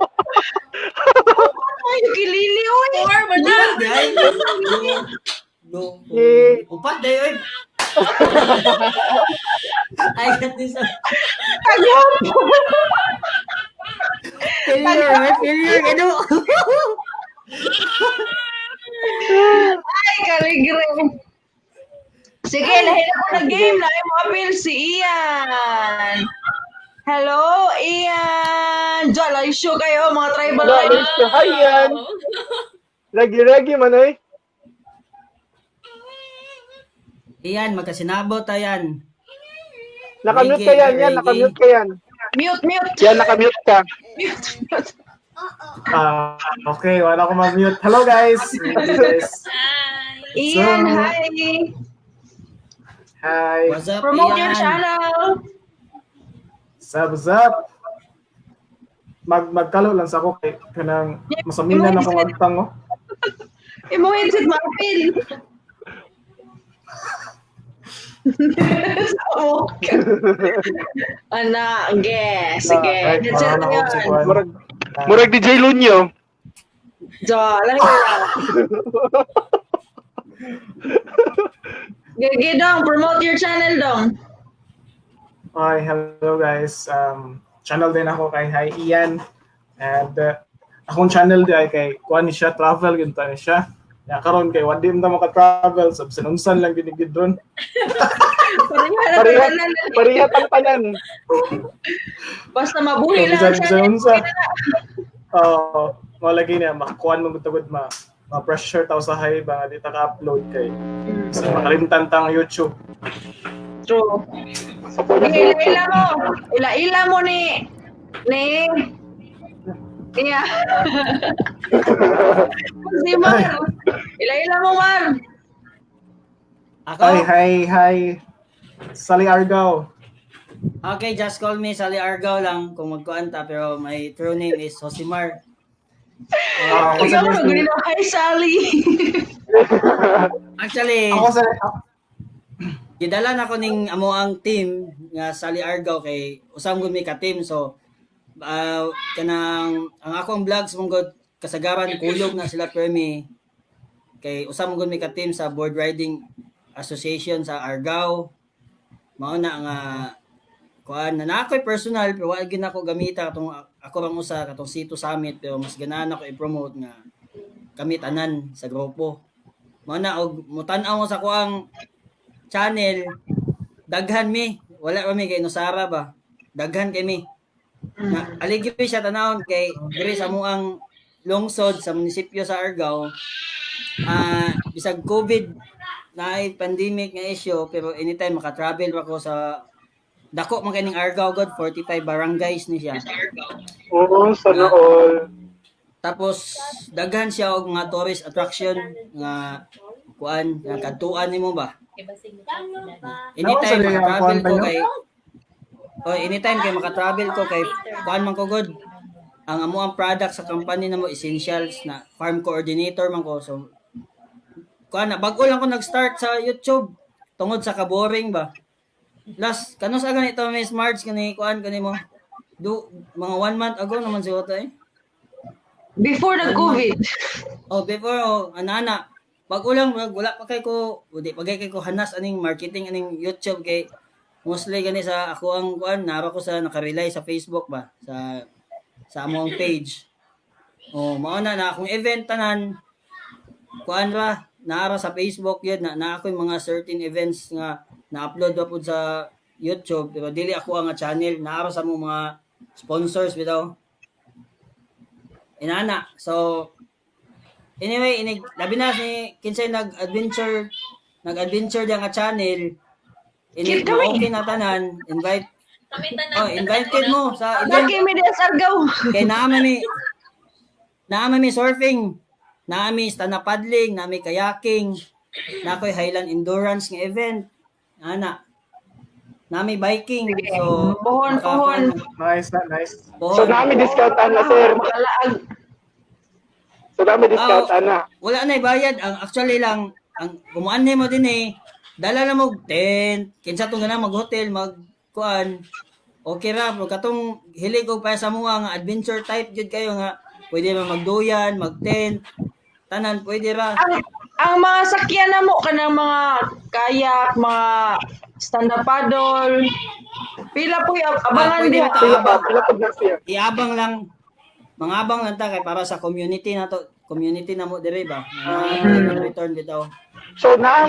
Ay, ukulele, oy. Four, man na. Day. Do. Yeah. Upat day oy. I got this. Kagwapo. Failure, may failure ano? Ay, kaligre. Sige, lahi na ko na game. Lahi mo apil si Ian. Hello, Ian. Diyan, lahi show kayo, mga tribal. Lahi show. Hi, Ian. Lagi-lagi man eh. Iyan, magkasinabot ayan. Nakamute ka yan, yan. Reggae. Nakamute ka yan. Mute, mute. Yan, nakamute ka. Mute, mute. Ah, okay, wala akong ma-mute. Hello guys. Guys. Hi. Ian, So- hi. Hi. What's up, Promote your Ian? channel. What's up, what's up? Magkalo lang sa ako kay kanang masaminan akong agtang oh. Imo headset ma-apil. Okay. Ana, ge, sige. Ay, Headset wala na ako yun. sa kuwan. Murag DJ Lunyo. Jo, lahi wala. Gege dong, promote your channel dong. Hi, hello guys. Channel din ako kay Hi Ian. And akong channel di ay kay kuan ni siya, travel gyud ta ni siya. Ya karon kay wadi man ta maka-travel, so sinunsan lang gid gid ron. Pareha na Pareha, tanan. pareha tang tanan. Basta mabuhi lang ang Bisan channel. unsa. Oh, mo lagi na makuan mo gud ma ma-pressure tao sa high ba nga di ta ka-upload kay sa makalimtan tang YouTube. True. Sige, ila-ila mo. Ila-ila mo ni niya. Si Mar. Ila-ila mo, Mar. Ako? Hi, hi, hi. Sally Argao. Okay, just call me Sally Argao lang kung magkuan ta, pero my true name is Josimar. Ah, ako sa Ikaw mo, ganito. Hi, Sally. Actually, Ako sa gidala na ko ning amo ang team nga Sally Argao kay usam gud mi ka team, so kanang ang akong vlogs mong god kasagaran kuyog na sila permi kay usam gud mi ka team sa board riding association sa Argao. Mao na nga kuan na na ako'y personal pero wa gyud nako gamita katong ako bang usa katong Sito Summit, pero mas ganahan ako i-promote nga kami tanan sa grupo. Mao na og mutan-aw mo sa kuang channel, daghan mi, wala pa mi kay Nusara ba, daghan kay mi na aligri siya tanawon kay diri sa amuang lungsod sa munisipyo sa Argao. Bisag COVID na ay pandemic nga issue, pero anytime maka-travel pa ko sa dako man kaning Argao god, 45 barangays ni siya. Oo, sana all. Tapos daghan siya og mga tourist attraction nga kuan nga kadtuan nimo ba. Anytime Naku, maka-travel sa ko kay. Oh, anytime kay maka-travel ko kay kuan man ko god. Ang amo ang product sa company namo, essentials na farm coordinator man ko. So kuan na, bag-o lang ko nag-start sa YouTube tungod sa kaboring ba. Last kanus aga nito, Miss Marge, kani kuan kani mo. Do mga one month ago naman siguro to eh. Before the COVID. Oh, before, oh, ana-ana. Bag-o lang, wala pa kay ko, di pa kay ko hanas aning marketing aning YouTube kay mostly gani sa ako ang kuan naro ko sa nakarely sa Facebook ba sa among page. Oh, mao na na akong event tanan kuan ra naara sa Facebook yun na, na ako yung mga certain events nga na-upload pa pud sa YouTube, pero dili ako ang channel, naara sa among mga sponsors bitaw. Inana. So anyway, inig labi na ni kinsay nag-adventure diya nga channel. Inig Cute kami. okay na tanan, invite Kami tanan. oh, invited mo sa event. Laki mi diya sa Argao. Kay naa mi surfing, naa mi stand up paddling, naa mi kayaking, naa ko'y Highland Endurance nga event. Ana. Naa mi biking. So Pohon, pohon. Nice, na, nice. Pohon. So nami discount ana, sir. Makalaag. So nami discount Ah, ana. Wala na bayad. Ang actually lang, ang kumuanhe mo din eh, dala na mo tent, kinsa tong ganang mag-hotel, mag kuan, okay ra, pero katong hilig og pa sa mga nga adventure type jud kayo nga pwede man magduyan, mag-tent, tanan pwede ra. Ang mga sakyan na mo kanang mga kayak, mga stand-up paddle. Pila po yung abangan Pwede diha. na to. Pila pa, pila pud na siya. Iabang lang, mangabang lang ta kay para sa community na to, community na mo dire ba. Nga return bitaw. So naa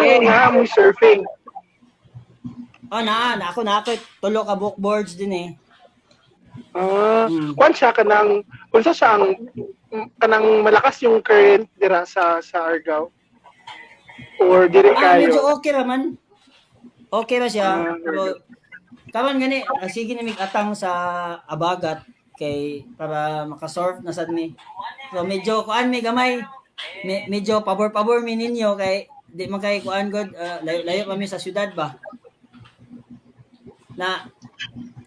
mo surfing. Oh, naa, na ako na ako tulo ka bookboards din eh. Ah, kwan siya kanang unsa siya ang kanang malakas yung current dira sa Argao or diri Ah, kayo. medyo okay ra man. Okay ra siya. Ah, Pero karon gani, sige na mig-atang sa Abagat kay para makasurf na sad mi. So medyo kuan mi gamay. Medyo pabor-pabor mi ninyo kay di man kay kuan god, layo-layo pa mi sa syudad ba. Na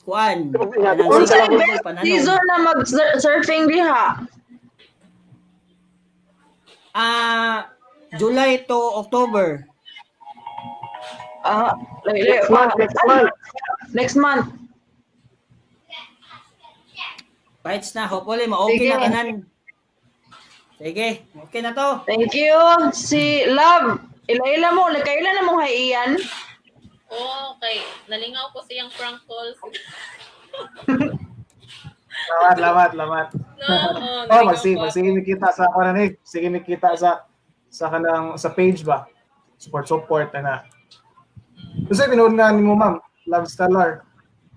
kuan. Kanang Unsa sige yung best pananom. season na mag-surfing diha? Ah, July to October. Ah, layo Next pa. month, next month. Next month. Bites na, hopefully ma-okay Sige. na tanan. Sige, okay na to. Thank you. Si Love, ila-ila mo, nagkaila na mong haiyan. Oh, okay. Nalingaw ko siyang prank calls. Lamat, lamat, lamat. No, oh, Oh, nalingaw magsige, ko. magsige mikita sa ako na ni. Sige mikita sa kanang sa page ba. Support, support na na. Kasi pinuod nga ni mo, ma'am, Love Stellar.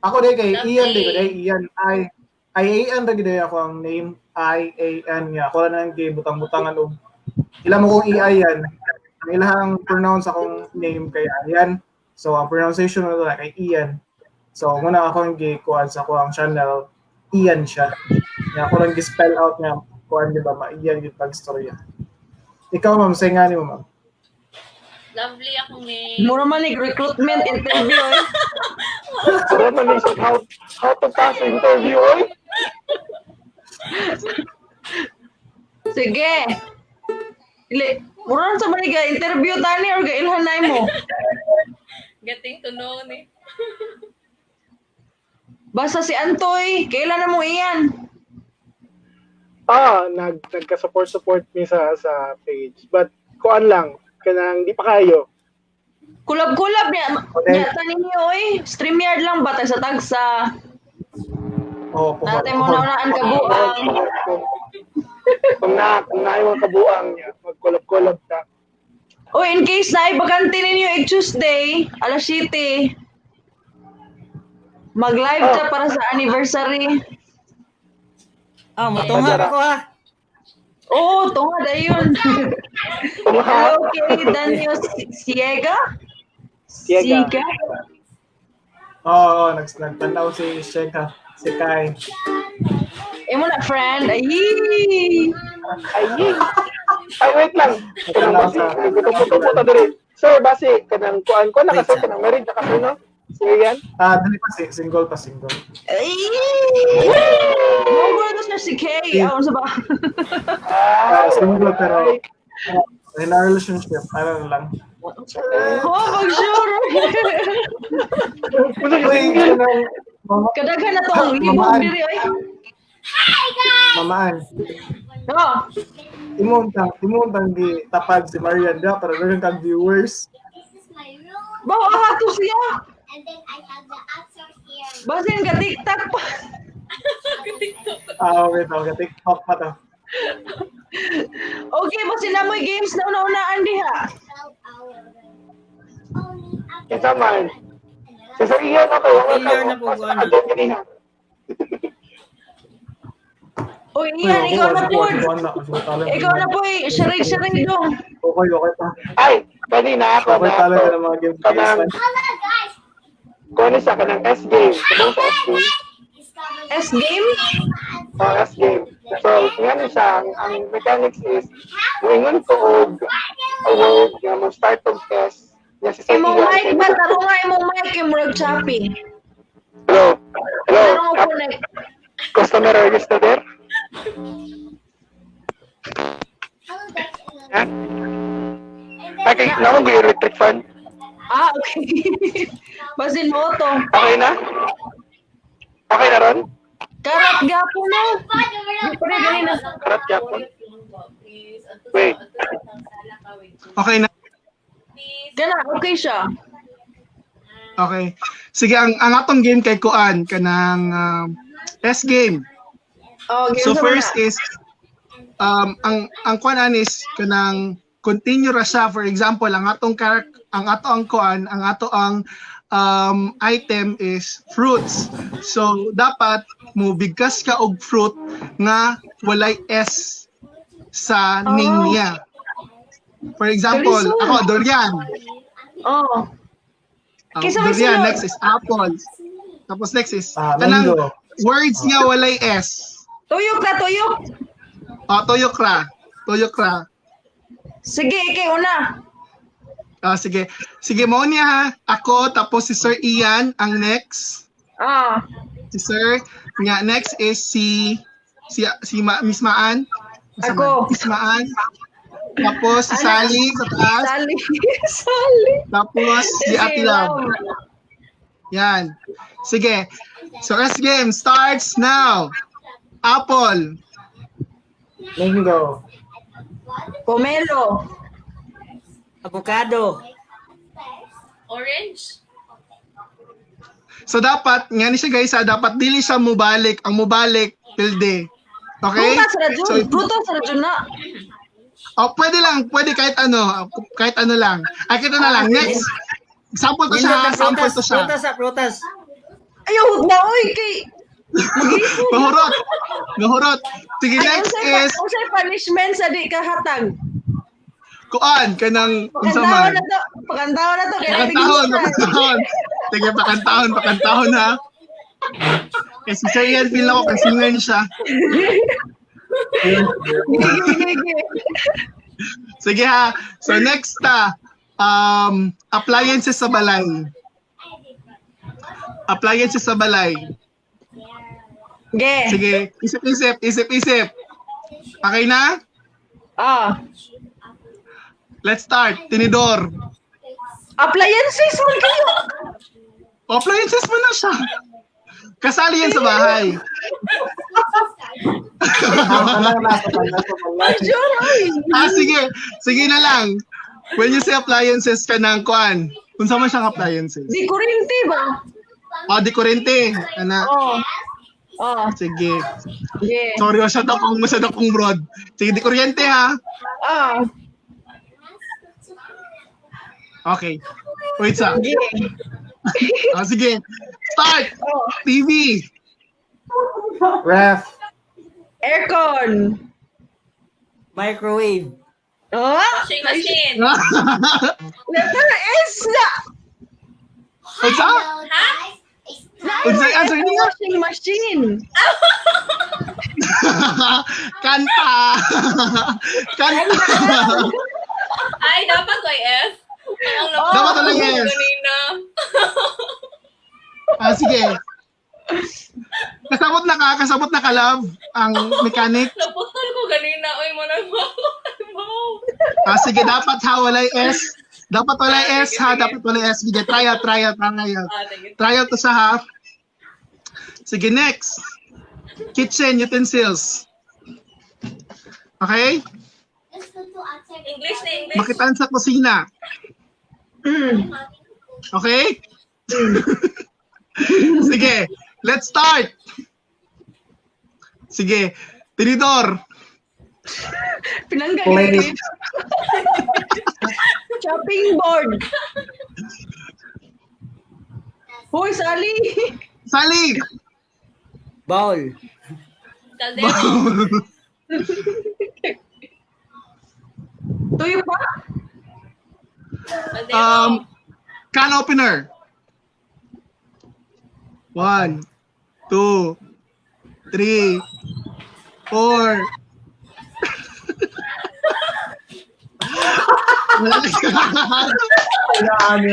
Ako day kay Lovely. Ian, day ko day Ian I I A N ra gid ako ang name I A N nga. Ako na nang butang-butangan og ila mo kong E I yan. Ang ilahang pronounce akong name kay Ian. So ang pronunciation mo na kay Ian. So muna ako ang gikuan sa ako ang channel Ian siya. Nga ako lang gi-spell out nga kuan di ba ma-Ian gyud pag-istorya. Ikaw, ma'am, say nga ni mo, ma'am. Lovely akong name. Mura man ni recruitment interview eh. So man ni how to pass interview oy. Sige. Ili, mura sa man ga interview tani or ga ilhan na mo. Getting to know ni. Basta si Antoy, kailan na mo iyan? Ah, nagka-support support mi sa page. But kuan lang kanang di pa kayo. Kulab-kulab niya, Okay. niya tani niyo oy. StreamYard lang ba sa tagsa? Oh, pohon. Natay mo na unaan kabuang. Kung na yung mga kabuang niya, mag-collab-collab ta. Oy, in case na ibakante ninyo ik Tuesday, alas 7. Mag-live ta para sa anniversary. Ah, motunga Padara. ako ha. Oo, tunga dayon. Tungha. Hello kay Daniel Siega? Siega. Siega? Oo, oh, nagtanaw si Sheka, si Kai. Imo na friend. Ay. Ay, ay, wait lang. Kanang basi, gutom-gutom ta diri. Sir, basi kanang kuan ko na kasi kanang married na kasi no. Si Ian? Ah, dili pa si single pa single. Ay! Mongol na siya si Kay. Ah, unsa ba? Ah, single pero in a relationship, ano na lang. Oh, pag-sure. Unsa ka Uy, single? kanang mama, Kadaghan na to ang libog Mamaan. diri oy. mamaan. No. Imong tang gi tapad si Marian da para daghan kag viewers. This is my room, Bawa aha to siya. and then I have the upstairs here. Basin ka TikTok pa. Ah, wait, okay, TikTok pa to. Okay, basin na mo'y games na una-unaan diha. 12 hours. Only after Kinsa man? Si Sir Ian ako. Familiar na po ko, ano. Kanina. Uy, Ian, ikaw na po. Ikaw na po, eh. Charade-charade dong. Okay, okay pa. Ay, kanina ako Okay na. talaga ng mga games. Kanang, Hello guys! kuha siya kanang S game. Kanang sa S game. S game? Oh, S game. So, nga ni siya, ang mechanics is, muingon ko og a word nga mo start og S. Nga si Sir Imong Ian. mic ba? Tarong nga imong mic, kay murag choppy. Hello. Hello. Tarong ko connect. Customer, are you still there? Hello guys. Ha? And then Okay, naku ko yung electric fan. Ah, okay. Basin mo to. Okay na? Okay na ron? Karat gapo no. Di pa rin ganina. Karat gapon. Wait. Okay na. Gana, okay siya. Okay. Sige, ang atong game kay Kuan kanang S game. Oh, game So sa first mana. is ang kuan is kanang continue ra siya. For example, ang atong ang ato ang kuan, ang ato ang item is fruits. So dapat mo bigkas ka og fruit nga walay S sa name Oh. niya. For example, Kalisod. ako durian. Oh. Kinsa may Durian, sunod? next is apple. Tapos next is Ah, kanang mango. words nga walay S. Tuyok na, tuyok. Oh, tuyok ra. Tuyok ra. Sige, ikay una. Ah, sige. Sige mo niya ha. Ako tapos si Sir Ian ang next. Ah. Si Sir nga next is si si si Ma, Miss Maan. Miss Ako. Maan. Miss Maan. Tapos si Ano? Sally sa taas. Sally. Sally. Tapos si Ate Love. Yan. Sige. So S game starts now. Apple. Mango. Pomelo. Avocado. Orange. So dapat nga ni siya guys, ha, dapat dili siya mubalik. Ang mubalik pilde. Okay? Prutas ra jud. So, Prutas ra jud na. Oh, pwede lang, pwede kahit ano lang. Ay, kahit ano lang. Next. Sample to siya, ha? Sample to siya. Prutas, ah, prutas. Ayaw na oy kay Mahurot. Mahurot. Sige, Ay, next unsay is unsay punishment sa di ka hatag? kuan kanang unsa Pakantahon man. na to. Pakantahon na to kay Pakantahon, pakantahon. Sige, pakantahon, pakantahon ha. Kasi si Sir Ian, feel ako kasi singer niya siya. Sige, sige, sige. Sige ha. So next ta, appliances sa balay. Appliances sa balay. Ge. Sige, isip-isip, isip-isip. Okay na? Ah. Let's start. Tinidor. Appliances man kayo. Appliances mo na siya. Kasali yan sa bahay. Kanang nasa balay. Sure, oy. Ah, sige. Sige na lang. When you say appliances ka ng kuan, kung saan man siyang appliances? Di kurente ba? Ah, di kurente. Ana. Oh. Oh, Sige. ge. Sorry, masyado akong broad. Sige, di kuryente ha. Ah, Okay. Wait sa. ge. Ah, sige. Start! Oh. TV! Ref. Aircon. Microwave. Oh? Washing machine. Letter S na. Unsa? Hello guys. It's Unsa answer niya? Washing machine. Kanta! Kanta! Ay, dapat may S. Ang Dapat walang S. Kanina. Ah, sige. Kasabot na ka, love, ang mechanic. Naputol ko ganina oy mo nang mo. Ah, sige, dapat ha, walay S. Dapat walay S ha, dapat walay S. Sige, try out, try out, try out. Ah, sige. Try out to sa ha. Sige, next. Kitchen utensils. Okay? Let's go to outside. English na English. Makitaan sa kusina. Okay? Sige, let's start. Sige, tinidor. Pinangga Plate. Chopping board. Hoy, Sally. Sally. Bowl. Kaldero. Tuyo pa? Kaldero. Can opener. 1, 2, 3, 4. Ano?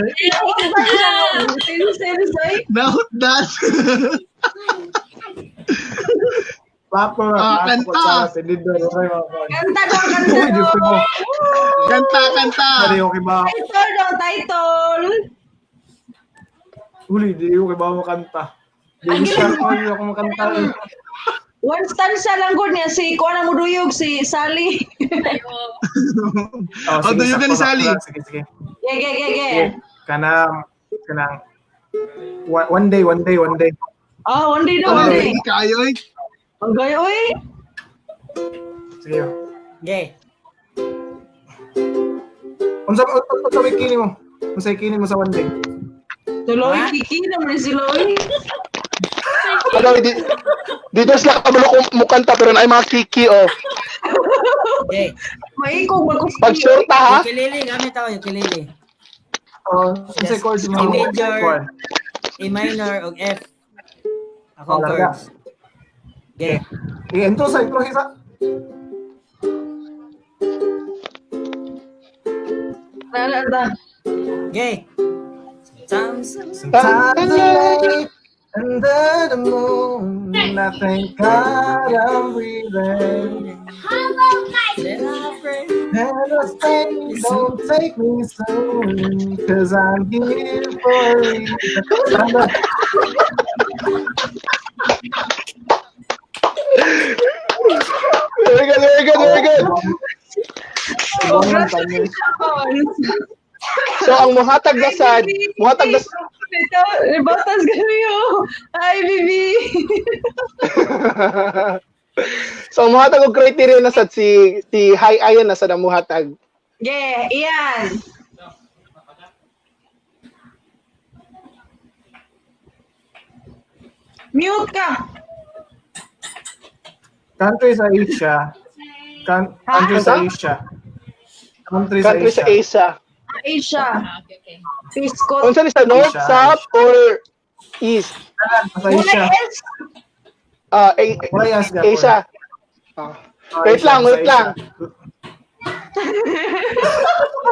Utensils ay. Nahutdan. Plato, Ah, plato, kanta. kutsara, tinidor, okay, mga kuwan. Kanta daw, kanta Uy, Diyos daw. ko. Kanta, kanta. Di ko kiba. Title daw, title. Uli, di ko kiba makanta. Di ko siya ko, di ako makanta. One stanza lang gud niya si kuan ang muduyog si Sally. Ayo. Oh, Oh, do you sakto, gani, Sally? sakto lang. Sige, sige. Ge ge ge ge. Kanang, kanang, one day, one day, one day. Ah, one day daw, one day. Ay, kayo eh. Ang gayo oy. Sige. Okay. Unsa unsa may kini mo? Unsa kini mo sa one day? Tuloy Ha? kiki naman si Loy. Ano, di, dito sila kabalo kung mukanta pero naay mga kiki oh. Okay. Maikog magkusti. Pag short ha. Ukulele, gamit ako ukulele. Oh, unsa Yes. chords mo? A major. Chord. A minor og F. Ako Oh, larga. chords. Okay. Eh, intro sa intro sa. Na na. Okay. Sometimes Sometimes I lay under the moon, I thank God I'm breathing. Hello, guys. then I pray. And I say, don't take me soon, 'cause I'm here for a reason. Very good, very good, very good. Congratulations. So ang muhatag na sad, muhatag na Ito, Batas ganyo. Hi, baby. So ang muhatag og criteria na sad si si Hi Ayan na sad ang muhatag. Yeah, Ian. Mute ka. Country sa Asia. Country sa Asia. Country sa Country sa Asia. Asia. Asia. Ah, okay, okay. Piscot. Unsa ni sa North, Asia, South or East? Sa Asia. Wala S. Ah, Wala S gapon. Asia. Ah. Wait Asia, lang, sa wait Asia. lang.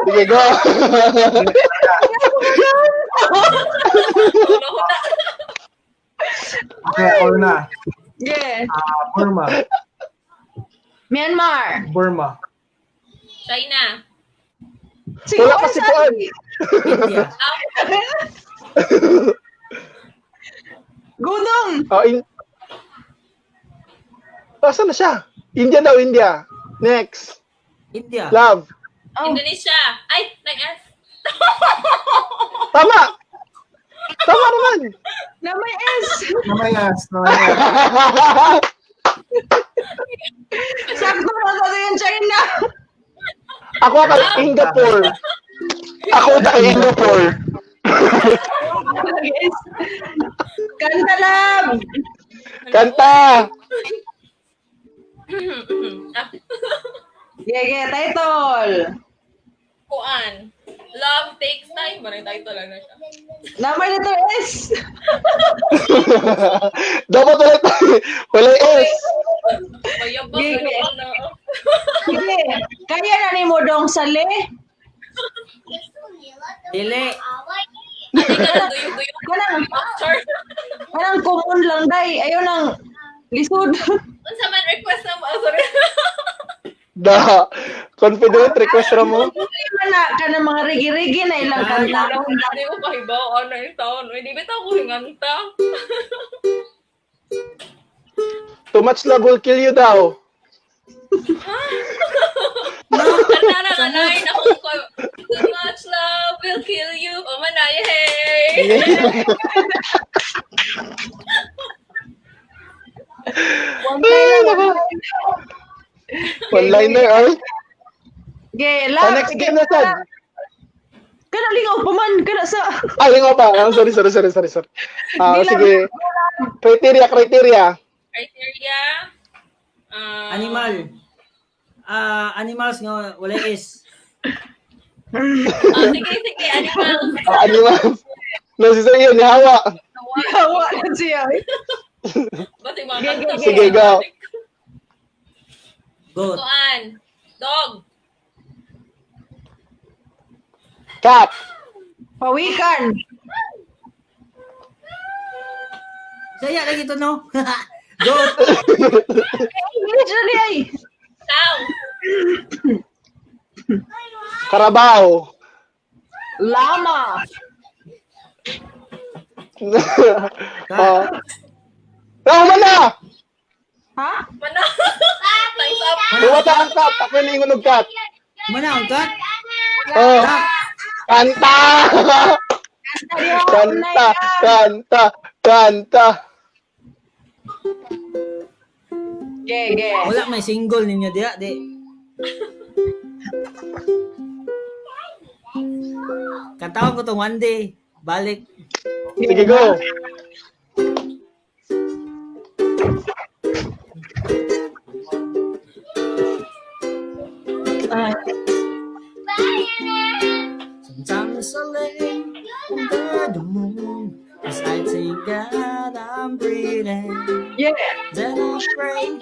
Sige, go. Huta. Okay, ako na. Yeah. Ah, Burma. Myanmar. Burma. China. Sige, Wala kasi kuan. India. Gudong. Oh, in Asa na siya? India daw, India. Next. India. Love. Oh. Indonesia. Ay, nag-S. Tama. Tama naman. Na may S. Na may S, na may S. Sakto na sa yung China. Ako kay Singapore. Ako kay Singapore. Yes. Kanta love. Kanta. Yeah, yeah, title. Kuan. Love takes time. Parang title lang na siya. Na may letter S. Dapat wala wala S. Mayabang Gigi. ano na. Sige. Kaya na ni mo dong sali. Dili. Hindi ka na duyog-duyog. Kanang Char. Kanang common lang day. Ayaw nang lisod. Unsa man request na mo? Oh, sorry. Da. Confident request ra mo. Hindi man na kanang mga rigi-rigi na ilang kanta. Hindi ko kahibaw ano yung taon. Hindi ba ko hinganta? Too much love will kill you daw. Kanara nga line ako ko. Too much love will kill you. Oh, manay, hey. Ay, nako. One-liner, ay. Okay, Ah, love. next game na sad. Kana lingaw pa man kana sa. Ay, lingaw pa. Ah, sorry, sorry, sorry, sorry, sorry. Ah, Di lang. sige. Criteria, criteria. Criteria. Animal. Ah, animals nga wala is. Oh, sige, sige. Animals. Ah, animals. No, si Sir Ian, nihawa. Yawa na siya. eh. Basta yung mga kanta. Sige, go. Goat. Kuan. Dog. Cat. Pawikan. Saya lagi to no. Goat. English na niya ay. Cow. Carabao. Lama. Oh. Tama na! Ha? Mana. Time's up. Kumata ang cat. Ako yung ingon og cat. Mana ang cat? Oh. Duck. Kanta! Kanta! Kanta! Kanta! Ge, ge. Wala may single ninyo diya di. Kantawan ko tong one day. Balik. Sige, go! Ay. Sometimes I lay under the moon as I think God I'm breathing. Yeah. Then I pray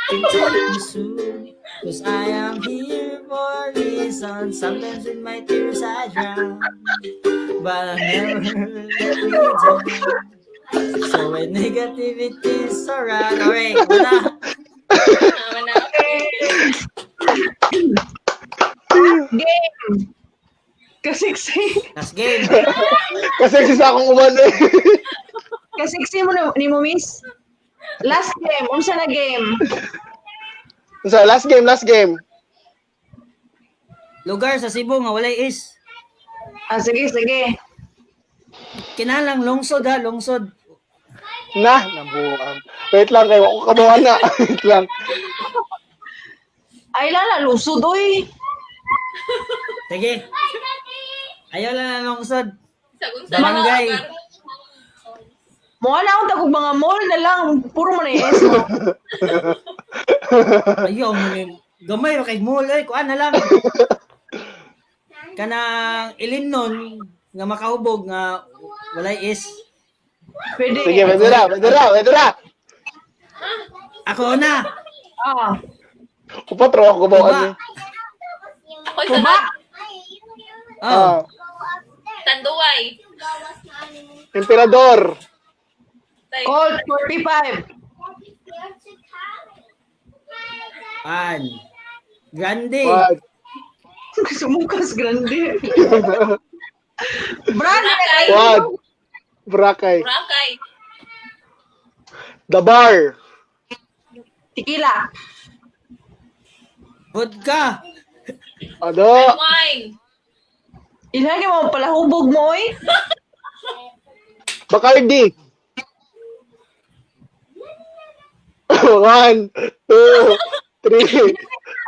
to take me soon. 'Cause I am here for a reason. Sometimes in my tears I drown. But I never let me down. So when negativity surround. Alright, wala. Tama na. Game. Kasiksi. Last game. Kasi sa akong uman eh. Kasiksi mo na, ni mo miss. Last game. Unsa na game? So, last game, last game. Lugar sa Cebu nga walay is. Ah, sige, sige. Kinalang lungsod ha, lungsod. Na, nabuang. Wait lang kayo, ako kabuhan na. Wait lang. Ay, lala, lusod, oy. Sige. Ayaw lang na lungsod. Sa unsa Barangay. mga lugar. Mukha na akong tagog mga mall na lang. Puro mo na yes. Ayaw mo ni gamay ra kay mall oy, kuan na lang. Kanang ilimnon nga makahubog nga walay is. Pwede. Sige, pwede na, pwede na, pwede na. Ako na. Ah. Upatro ako kabuhan eh. Ako sa Oh. Ah. Tanduay. Emperador. Colt 45. An. Grande. One. Sumukas, grande. Brand. Boracay. One. Boracay. Boracay. The Bar. Tequila. Vodka. Ano? Red wine. Ilhan mo palahubog mo, oy. Bacardi. 1, 2, 3,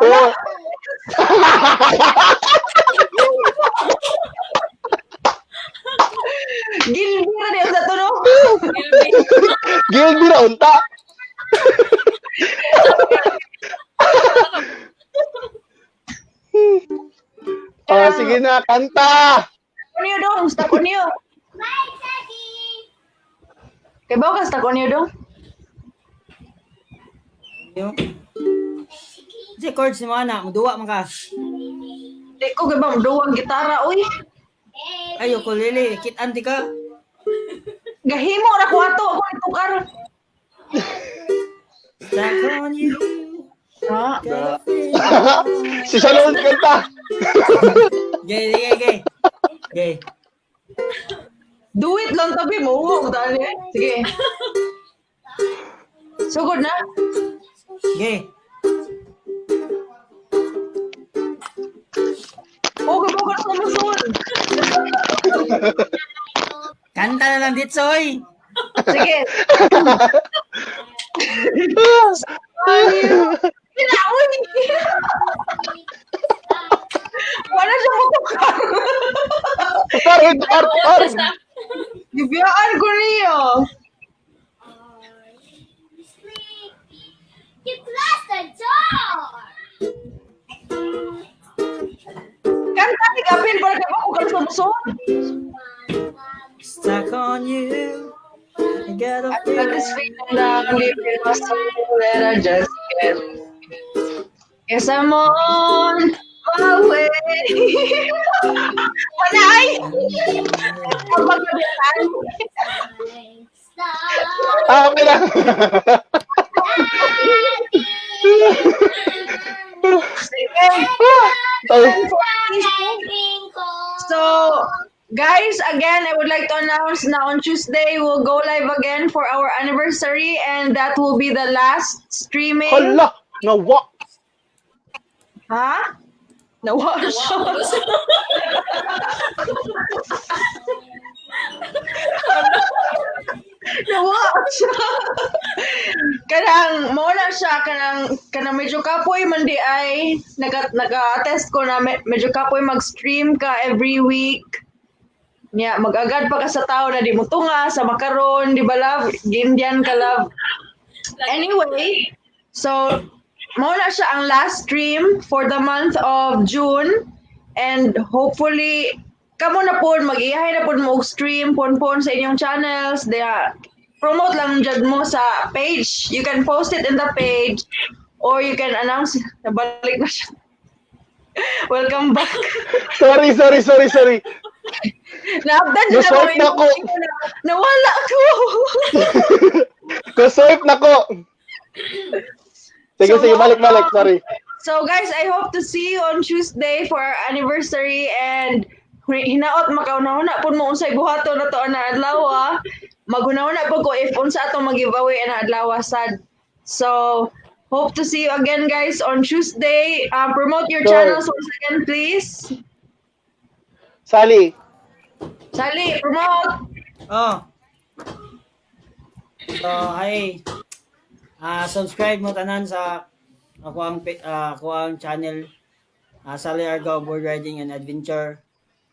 4. Gilbira niya sa to, no? Gilby. Gilby na unta. Ah, sige na, kanta. Niyo dong, stop on niyo. Kay ba ka stop on niyo dong? Yo. Si chords ni mga anak, muduwa man ka. Di ko kay ba duwang gitara, oy. Ay, ukulele, kit-an di ka. Gahimo ra ko ato ako itukar. Stuck on you. Ha? Got a feeling. Si Shalom kanta. Gay, gay, gay. Gay. Do it lang tabi mo. Dali. Sige. Sugod na. Gay. Oh, gabog ka na musol. Kanta na lang dito, oy. Sige. Kinaoy. Wala siya motukar. Tukar, tukar, tukar. Gibiyaan ko niyo. You closed the door. Kanta ni Gapin para kay mo ka sa. Stuck on you. I got a I got this feeling. feeling down deep in my soul that I just can't. Guess I'm on my way. Wala ay! Ah, okay lang. Sige. So, guys, again, I would like to announce na on Tuesday, we'll go live again for our anniversary and that will be the last streaming. Hala, nawa. Ha? Nawa siya. Nawa siya. Kanang mo na siya kanang medyo kapoy man di ay naka-test ko na medyo kapoy mag-stream ka every week. Nya mag-agad pa ka sa tao na di mo tunga sa makaron, di ba love? Gindian ka love. Anyway, so mo na siya ang last stream for the month of June and hopefully kamo na po mag-iyahay na po mo og stream pon-pon sa inyong channels diha promote lang jud mo sa page. You can post it in the page or you can announce. Nabalik na siya. Welcome back. Sorry, sorry, sorry, sorry. Na-update na Na-swipe na ko. Nawala ko. Kaswipe na ko. Sige, So, sige, balik, balik. Sorry. So guys, I hope to see you on Tuesday for our anniversary and hinaot makauna-una pud mo unsay buhaton na to na adlaw. Maghuna-huna po ko if unsa atong mag-giveaway na adlaw sad. So hope to see you again guys on Tuesday. Promote your Sure. channels once again please. Sally. Sally, promote. Oh. So, hi. Subscribe mo tanan sa ako ang channel, Sally Argao Board Riding and Adventure.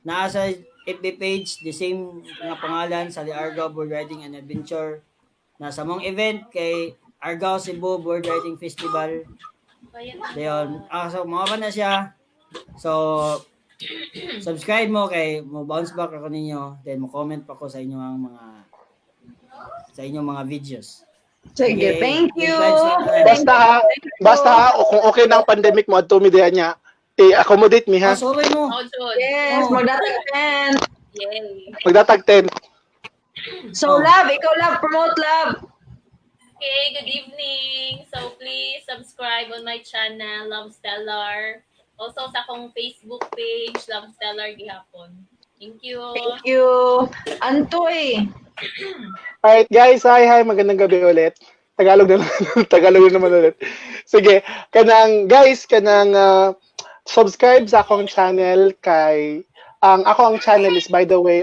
Naa sa FB page the same nga pangalan, Sally Argao Board Riding and Adventure. Nasa mong event kay Argao Cebu Board Riding Festival. Dayon. So mga pa na siya. So subscribe mo kay mo bounce back ako ninyo, then mo comment pa ko sa inyo ang mga sa inyong mga videos. Sige, Okay. thank you. Basta ha, basta ha, o kung okay na ang pandemic mo adto mi diha niya, i-accommodate mi ha. Ah, sorry mo. Oh, Jud. Yes, Oh. magdatag 10. Yay. Magdatag 10. So Oh. love, ikaw love, promote love. Okay, good evening. So please subscribe on my channel, Love Stellar. Also sa akong Facebook page, Love Stellar gihapon. Thank you. Thank you. Antoy. Alright guys, hi hi, magandang gabi ulit. Tagalog na naman, Tagalog na naman ulit. Sige, kanang guys, kanang subscribe sa akong channel kay ang ako ang channel is, by the way,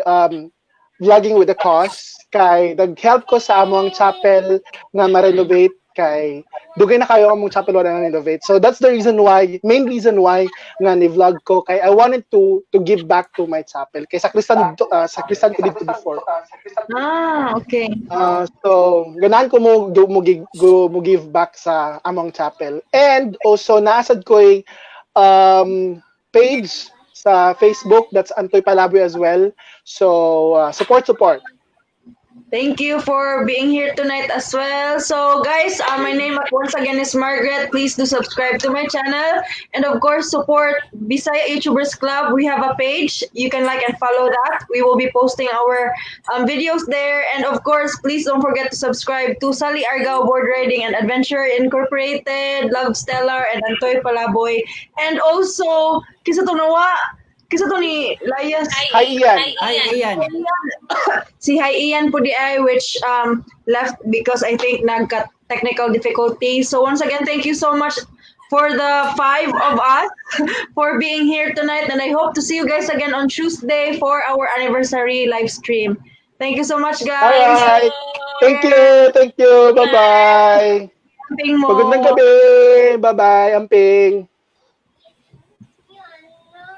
Vlogging with a Cause kay nag-help ko sa among chapel nga ma-renovate kay dugay na kayo among chapel wala na renovate. So that's the reason why, main reason why nga ni vlog ko kay I wanted to give back to my chapel. Kay sakristan ko dito before. Ah, okay. So ganahan ko mo give back sa among chapel. And also naasad ko'y page sa Facebook, that's Antoy Palaboy as well. So support support. Thank you for being here tonight as well. So, guys, my name once again is Margaret. Please do subscribe to my channel. And of course, support Bisaya YouTubers Club. We have a page. You can like and follow that. We will be posting our videos there. And of course, please don't forget to subscribe to Sally Argao Board Riding and Adventure Incorporated, Love Stellar, and Antoy Palaboy. And also, kinsa to nawa? Kinsa to ni Layas? Hi, Ian. Hi, Ian. Si Hi Ian po diay, which left because I think nagka technical difficulty. So once again, thank you so much for the five of us for being here tonight, and I hope to see you guys again on Tuesday for our anniversary live stream. Thank you so much, guys. Alright. Thank you. Thank you. Bye-bye. Amping mo. Magandang gabi. Bye-bye. Amping.